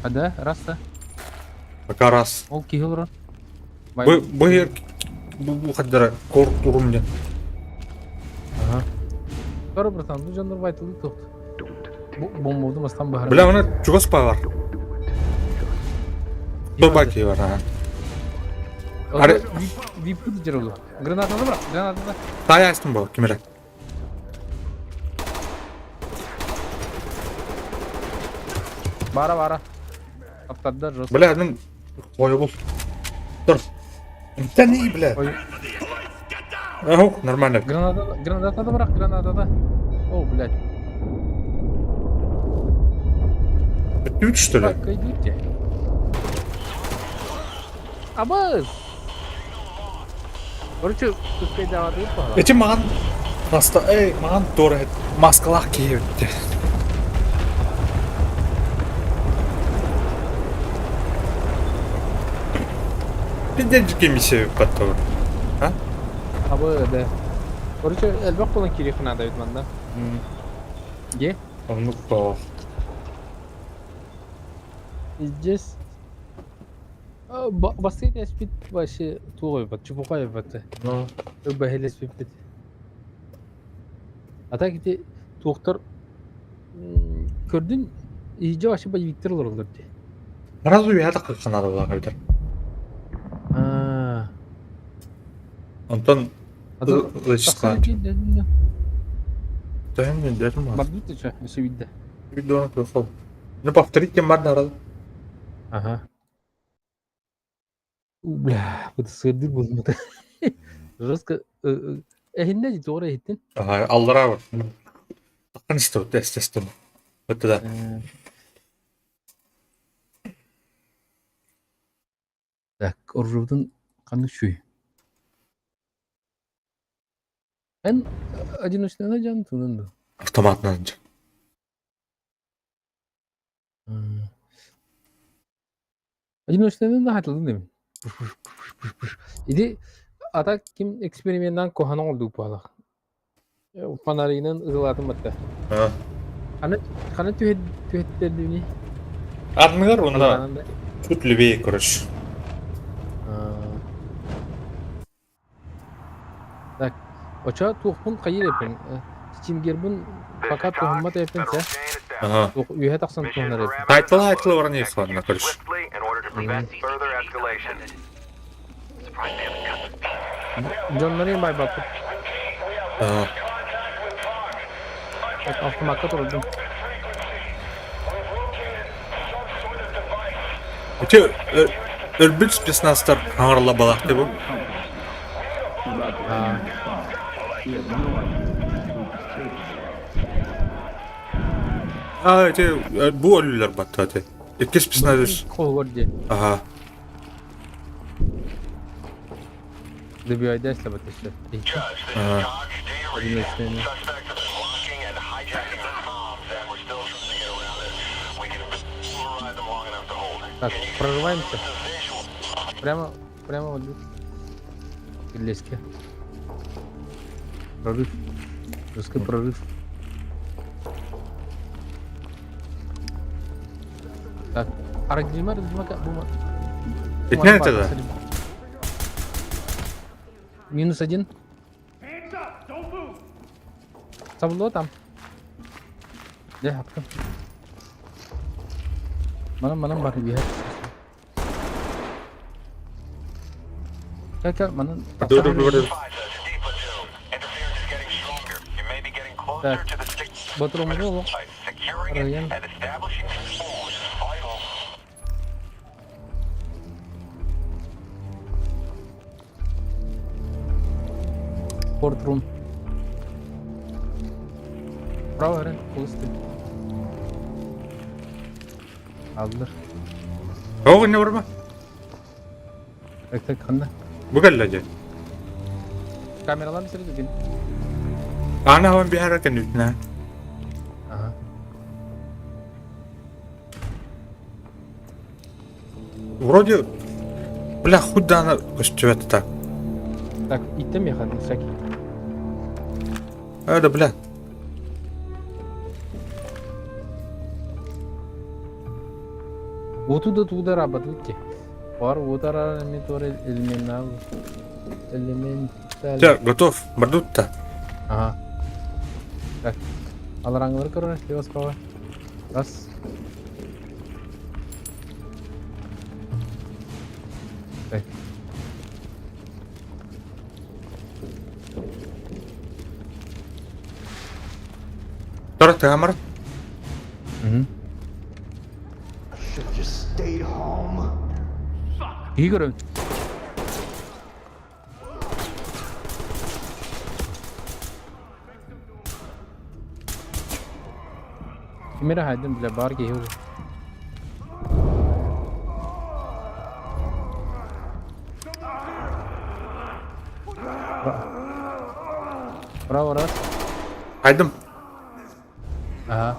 А да, раз да. Пока раз. Ол киһи олорор. Бу бу ер бу хаддара кор турум диэн. Ага. Тор братан, бу дьоннор байтылыы туохт. Бу бомбоду мастан баһар. Бля, она чугас бар. Тобаки бар, ага. Аре- Вип дьарылы. Гранатаны бырах, гранатаны. Таай астым бу, кимere. Бара бара. Аптардар жестко. Бля, мин хойобул. Тур. Интен бля. Ой. Ох, нормально. Граната, гранатаны бырах, гранатаны. О, блядь. Бүтүт что ли? Так, идите. Абыз! Короче, кыскайдаабатыгыт баҕа. Эти маған наста эй, маған туора маскалаах киһи эбит. Пиздец миссия баттабы. А? Абы, да. Короче, элбэх буолан киириэххэ наада эбит манна. Где? Оннук тоох. Здесь Бастыйт эспит вообще туох эбит, чепуха эбит. Ну, Бэһилэспиппит. А так ити туохтар көрдүн иһдьэ вообще боевиктар олороллор дии. Сразу үөһэ тахха наада буолан эбитэр. Аа. Онтон Тахсан Төһөн дэтим бар. Бардыт еще, еще видно. Видеоны көрсөл. Ну повторить тем бар нарад. Ага. У, бля, вот сырдыр буолбута. Жестко. Эһиннэ дии тоҕо эрэ иһиттин. Ага, аллара бар. Таххан истэбит, естественно. Это да. Так, оружиебытын ханнык үчүгэй. Эн одиночныйна дьон туунан дуо? Автоматынан дьэ. Одиночныйны да хатылын дим. Иди ата ким эксперименнан куһаҕан оҥордук буолах. Фонаринан ытылаатын батта. Хана хана түһэт түһэттэрдибини? Анныгар уонна тут левее, короче. Так, очо туохпун хайыр эпин. Стингербин пока туһуммат эпин сэ. Ага. Үөһэ тахсан туһунар эпин. Тайтла айтла баран ехала, короче. Дьоннорун байбаппыт. Ага. Так, автомакка турдум. Эти өлбүт спецназтар хаҥарла балаахты бу. А, эти бу өлүлэр батта эти. Икки спецназ. Холвар дии. Ага. Добивайда слабатышы. Ага. Так, прорываемся. Прямо, прямо вот тут. Лески. Прорыв. Жесткий прорыв. Так, аргдима, аргдима, бума. Пятнадцать это? Минус один. Сабло там. Дьэ, хаптым. Манан манан бар биһэр. Кэл кэл манан. Dur dur dur. Так, ботуруҥҥа олох арыйан Портрум. Право эрэ, холустуй. Аллар. Тоҕо иннэ барма? Так, так, ханна? Бу кэллэ дьэ. Камералар сирдигин. Аана хаван биһара кэннүтүнэ. Ага. Вроде, бля, хоть да она көстүбэт так. Так, иттем я на всякий. А, да, бля. Вот туда туда работайте. Бар утара элементар элементал. Элементаль. Все, готов. Бардут-то. Ага. Так. Алараңылар көрөр, слева справа. Раз. Так. Тора тыамар. Угу. Should've just stayed home. Киһи көрөбүн. Ким эрэ хаайдым бile баар киһи ол. Браво, раз. Хайдым. Аха.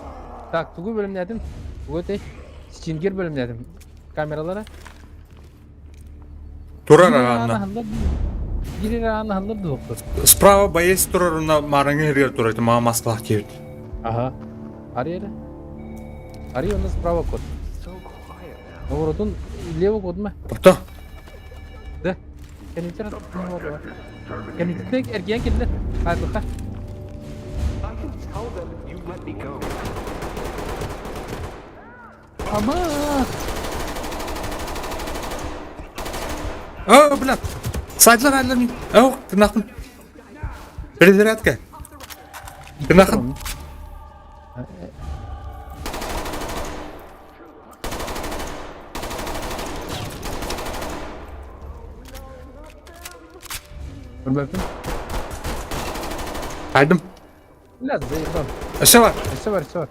Так, тугу бөлүмнээтим? Тугу этэй? Стингер бөлүмнээтим. Камералара? Турар Биир аанна. аана Биир аана аһыллар дуохтур. Справа боец турар маарыҥы иһигэр турар маа маскалаах киэбит. Аха. Арый эрэ. Арый онно справа код. Поворотун лево кодма. Тохто. Да. Кэнитер Кэнитер эргийэн кэллэ. Хааллыха. Ама! О, бля. Сайдлар айлар мин. О, тынахын. Перезарядка. Тынахын. Көрбөппүн. Хайдым. Бля, заебал. Өссө бар. Өссө бар, өссө бар.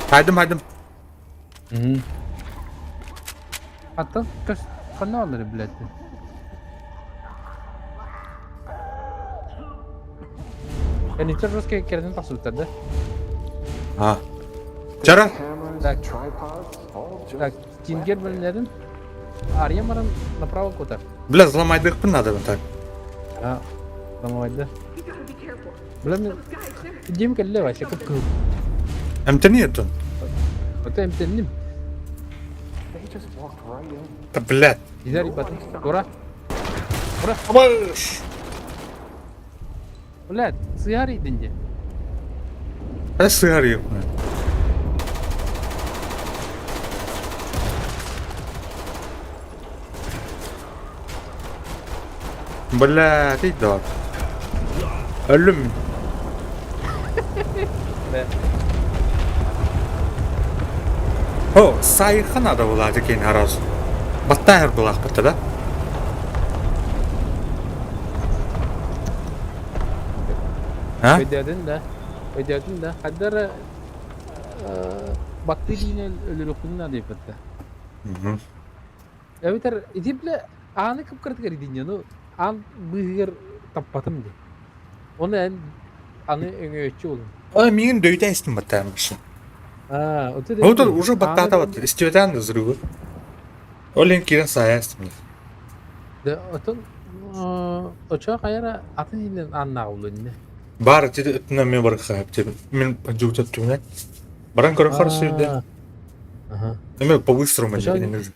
Хайдым, хайдым. Аттан көс ханна алары блядь. Кэнниттэн жесткий кэрэтин тахсыбыттар да? А. Чара. Так. Так, Тингер бөлүнэрин Ария баран направо кутар. Бля, взломайдыхпын надо так. А, взломайды. Бля, мен Дим кэллэ вообще кып-кызыл. Эмтэни этин. Это эмтэнним. Да, блядь. Изер ебатын. Ура. Ура. Абаш. Блядь, сыар идин де. Э, сыар yok. Бля, ты да. Өлүм. О, сайха надо было декин хараз. Баттайр булах бата да? А? Өйдөөтүн да. Өйдөөтүн да. Хайда эрэ баттыы диини өлөрүөхпүн наада диэбэттэ. Эбэтэр ити бile ааны кып-кыратыгар идинньэ, ну аан быыһыгар таппатым дии. Оны эн аны өҥөөччү буолуҥ. А, миигин дөйүтэ истин баттааммышын. Аа, оту Вот уже баттаата бат. Истибэтэн взрывы. Ол эн киирэн саайа истим. Да, отон очоо хайара атын иһинэн ааннааҕы булуо иннэ. Баар ити өттүнэн мен барыхха деп мен жугутат түмүнэн. Баран көрөн харсыырда. Ага. Эме по-быстрому Очоо не нужно.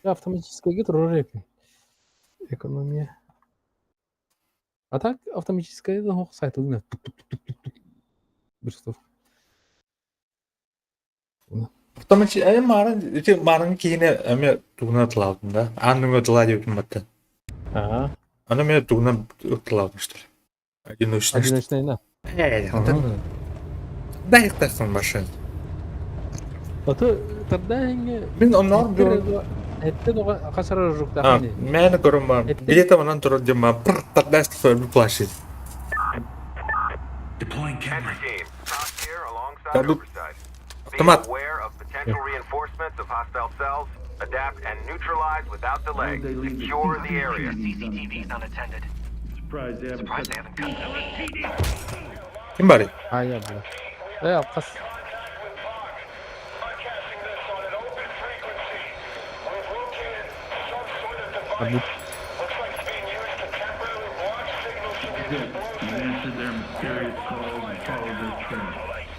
Автоматическая турар эпин. Экономия. А так автоматическая да хох сайтылына. Бирстов. Автомат маарын ити маарын киһини эмиэ тугунан ытылаабытым да. Аан нөҥүө ытылаа диэбитим баттан. Ага. Аны эмиэ тугунан ытылаабытым что ли. Одиночный. Одиночный, да. Э, дай их машин. Ото тогда инге Мин онноор бу Этте доға қасара жуктахан. Мэн көрүм бар. Где-то манан турар дем бар. Пыр тогда плащит. Deploying camera. Entry team, talk here alongside Табу- oversight. Be Автомат. aware of potential reinforcements of hostile cells. Adapt and neutralize without delay. Secure the area. CCTV's unattended. Surprised they haven't Surprised they haven't cut Ким барый? Ая, бля. Э, алқас. Абут. Good. You answered their mysterious calls and followed their trail.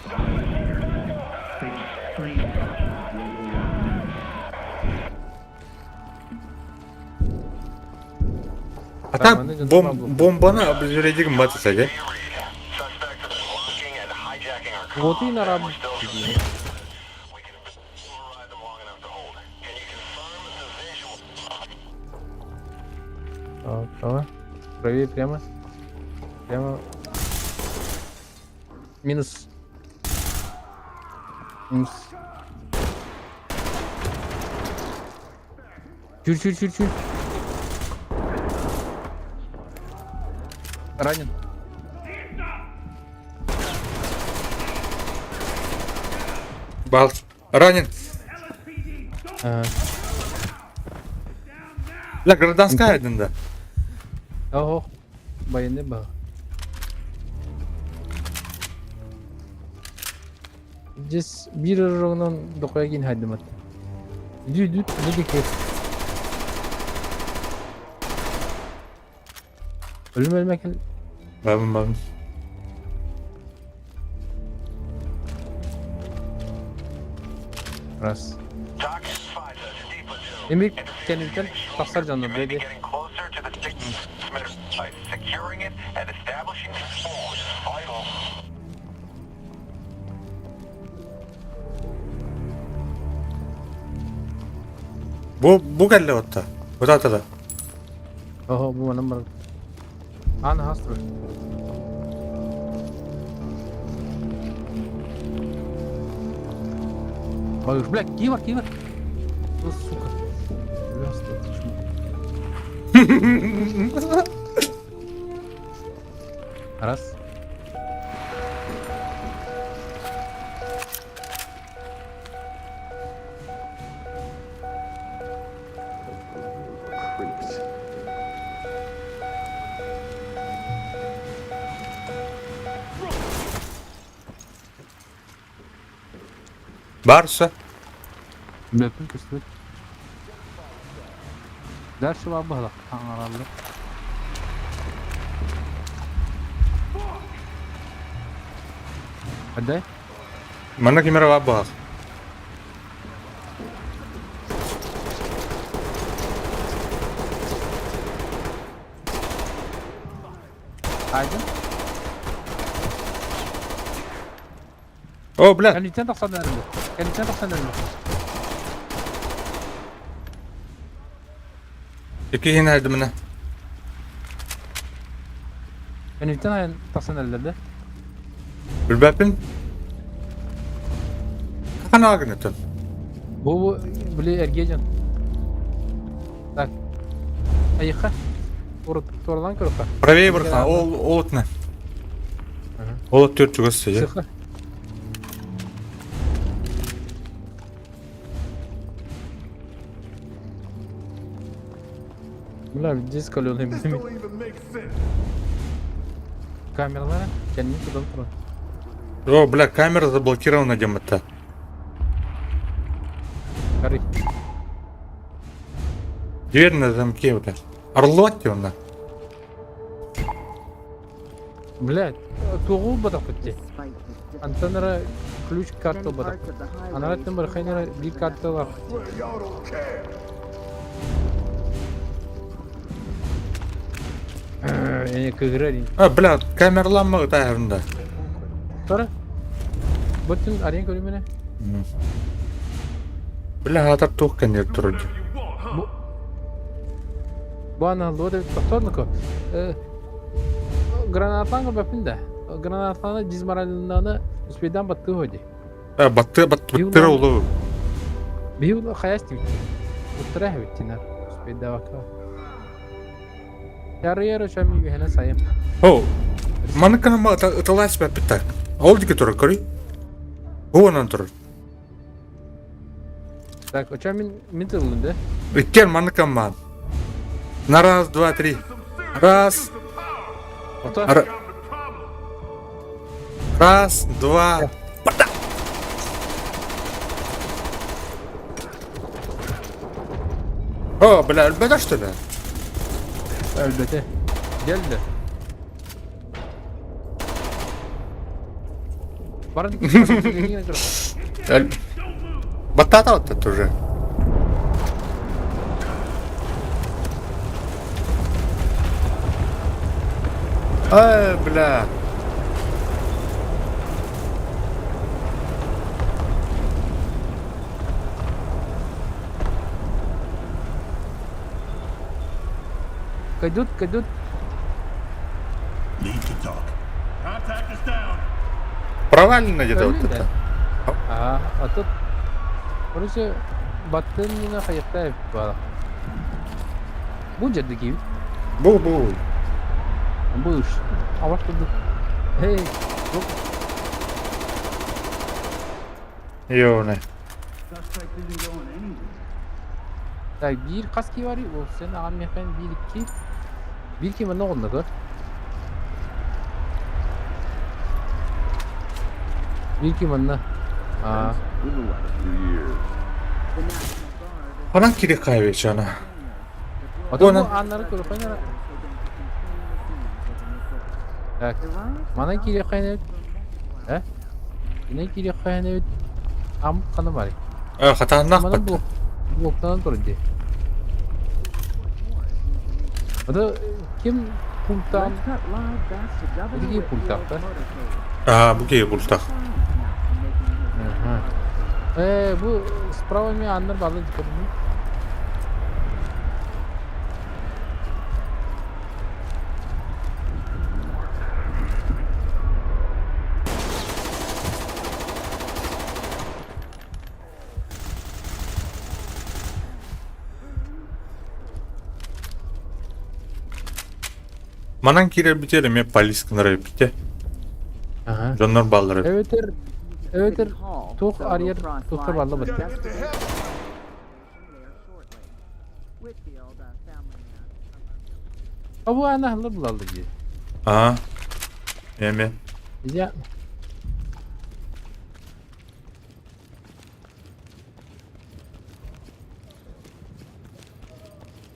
The boys here take extreme caution with what we'll learn next. А так бом бомбаны обезвредигин батыса же. Вот и на раб. Так, давай. Правее прямо. Прямо. Минус. Минус. Чуть, чуть, чуть, чуть. Ранен. Бал. Ранен. Ага. Бля, гражданская один да. Ого. Военный был. Здесь бир ырыгынан дохуя кин хайдымат. Иди, иди, иди кет. Өлүм өлмө кел. Бабым бабым. Раз. Эмик кенилтен тахсар дьоннор бэби. Бу бу кэллэ отта. Вот это да. Оһо бу манан барар. Аан хас турар. Ой, бля, кивар, кивар. Ну, сука. Бля, что Раз. Барса. Бөпүн көстүбүт. Дальше бар баһылак таҥараллар. Отдай. Манна кимера бар баҕас. Айдын. О, бля. Кэнниттэн тахсан эрэллэр. Кэнниттэн тахсан эрэллэр. Иккиһин айдымына. Кэнниттэн айан тахсан эрэллэр да? Билбэппин. Хана гынытын. Бу бу били эргиэ дьон. Так. Айыха. Туоралаан көрөххө. Правее бырха. Ол ол отна. Ол төрт чугас сыйа. Сыха. Бля, здесь каленый This don't even make sense. Камералара кэннин тутан турар. О, бля, камера заблокирована демата. Карый. Дверь на замке, бля. Орлотте она. Блядь, тугу батах битти. Антон эрэ ключ карта батах. Анара тем бархайнара бир карта бар. Swear y'all don't care. Эне кыгырар А, бля, камераланма тайрында. Тора. Бүтүн арен көрүмүнэ. Бля, аатар туох кэннигэр турар дии. Бу Бу аналлыа да тохтоонуку. Гранатаан көрбөппүн да. Гранатаны дизморалинаны успейдаан баттыы ходи. Э, батты баттыра улу. Биһи хайас тибит. Уттара хэбиттинер. Успейдаабакка. Ярыйар өчөм үһэнэ сайым. О, маны кынама ыталаас бэппиттар. Ол дике турар көрүй. Бу онон турар. Так, оча мин мин тыллым да. Иккен маннык каммаан. На раз, два, три. Раз. Ото. Раз, два. О, бля, өлбөтө что ли? Өлбөтө. Geldi. Баран Баттата вот это уже. Ай, бля. Кайдут, кайдут. Need to talk. Contact is down. Провалено где-то вот это. А, а тут... Короче, баттын мина хайықта бала. Бу жерде кийбит. Бу бу. Бу уж. Абаш турду. Эй, бу. Ёне. Так, биир хас кии барый? Ол сен аҕам миэхэ биир икки. Биир ким манна оҕунна көр. Биир ким манна. Аа. Ханан кири кайвечана. Ото бу ааннары көрөххүн эрэ. Так, манан киириэххэ эбит. Э? Инэн киириэххэ эбит. Ам хана барый. Э, хатааннаах Манан бат. блоктанан турар дии. Ото ким пультаан Ити киһи пультаах да? Аа, бу киһи пультаах. Аха. Э, бу справа ми аннар баалар көрдүм. Манан киирэрбитигэр эмиэ полис гынар эбиппит Аха. Дьоннор бааллар эбит. Эбэтэр эбэтэр туох арыйар туохтар баалла бытта. А бу ана хыллар булаллар дии. Аа. Эми. Я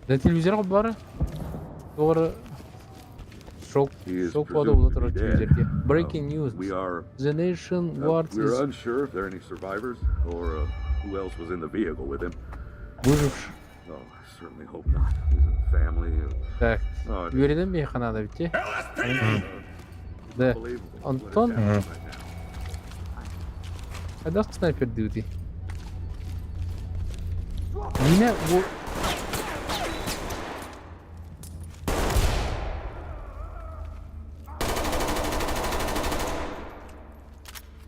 Да телевизор бар. Doğru. Шок, He is шок бода presumed була to турар be dead. телевизорге. Breaking news. We are The nation guards we're is unsure if there are any survivors or who else was in the vehicle with him. выживший. Oh, I certainly hope not. He's a family. Так. Oh, it- Үөрэнэн биһиэхэ наада битти. Да. unbelievable what is Антон happening right now. хайдах снайпердыытый? Миинэ бу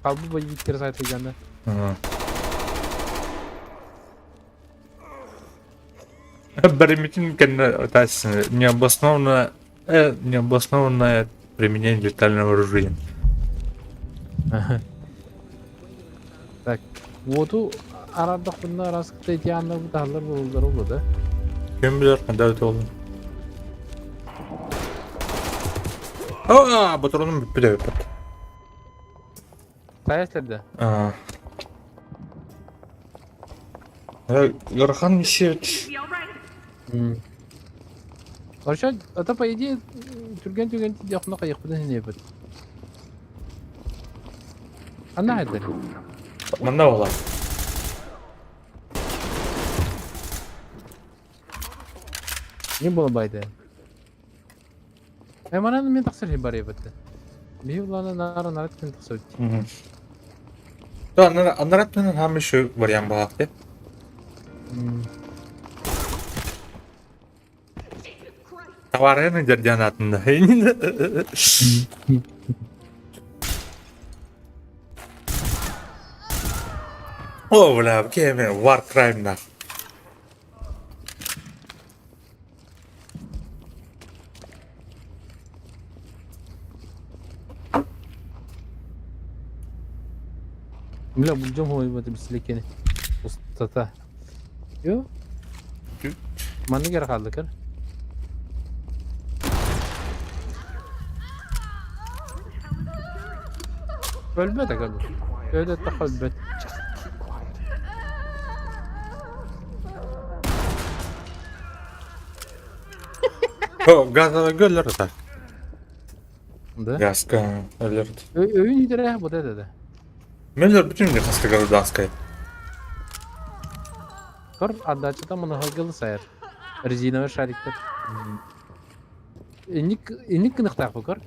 Халбы боевиктер сайтылганы. Баримитин необоснованное, необоснованное применение летального оружия. Так, уоту араардахпына араас кытта ити ааннар бытаһаллар буолаллара буолуо да? Ким билэр, ханна эбитэ буолла. Аа, ботуруонум бүппүт эбиппит. Хайа сирдэ? Аа. Ыарахан миссия Вообще, это по идее түргэн-түргэн тиийдэхпинэ хайыахпытын иһин эбит. Ханна хайдар? Манна буолар. Не буола байды? Э, манан мин тахсар бар эбит. Биһи улаана наара нарат күн тахсыбыт. Да, анарат менен хаамы еще вариант баалаах дии. Товарыны дьэрдиэн атында. О, бля, кеме War Crime нах. Бля, булдьам хуойбата бисилекени. Устата. Yo. Маннык эрэ хаалла көр. Өлбөт aga bu. Öyle de өлбөт. О, газовый гөллөр это. Да? Газка өлөр. Өйүн итерэ вот это да. Мөллөр бүтүн хаста гражданская. Көр отдачата мыныһыгыл сайар. Резиновый шариктар. Инник инник кыныхтаах бу көр.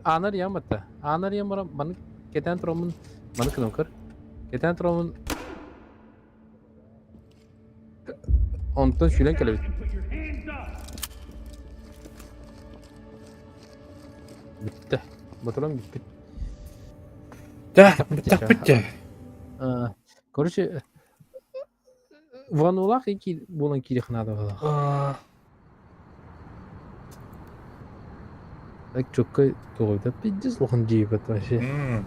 Анар яматта. Анар ямара маны кетен турамын маны кыным көр. Кетен турамын Онтон сүүрэн кэлэбит. Бүттэ. Ботуран бүппүт. Да, бүттэхпит дьэ. Короче, Ванулаах ики буолан киириэх наада буолла. Так чётко тугуйда пиздец улахан дьиэбит вообще.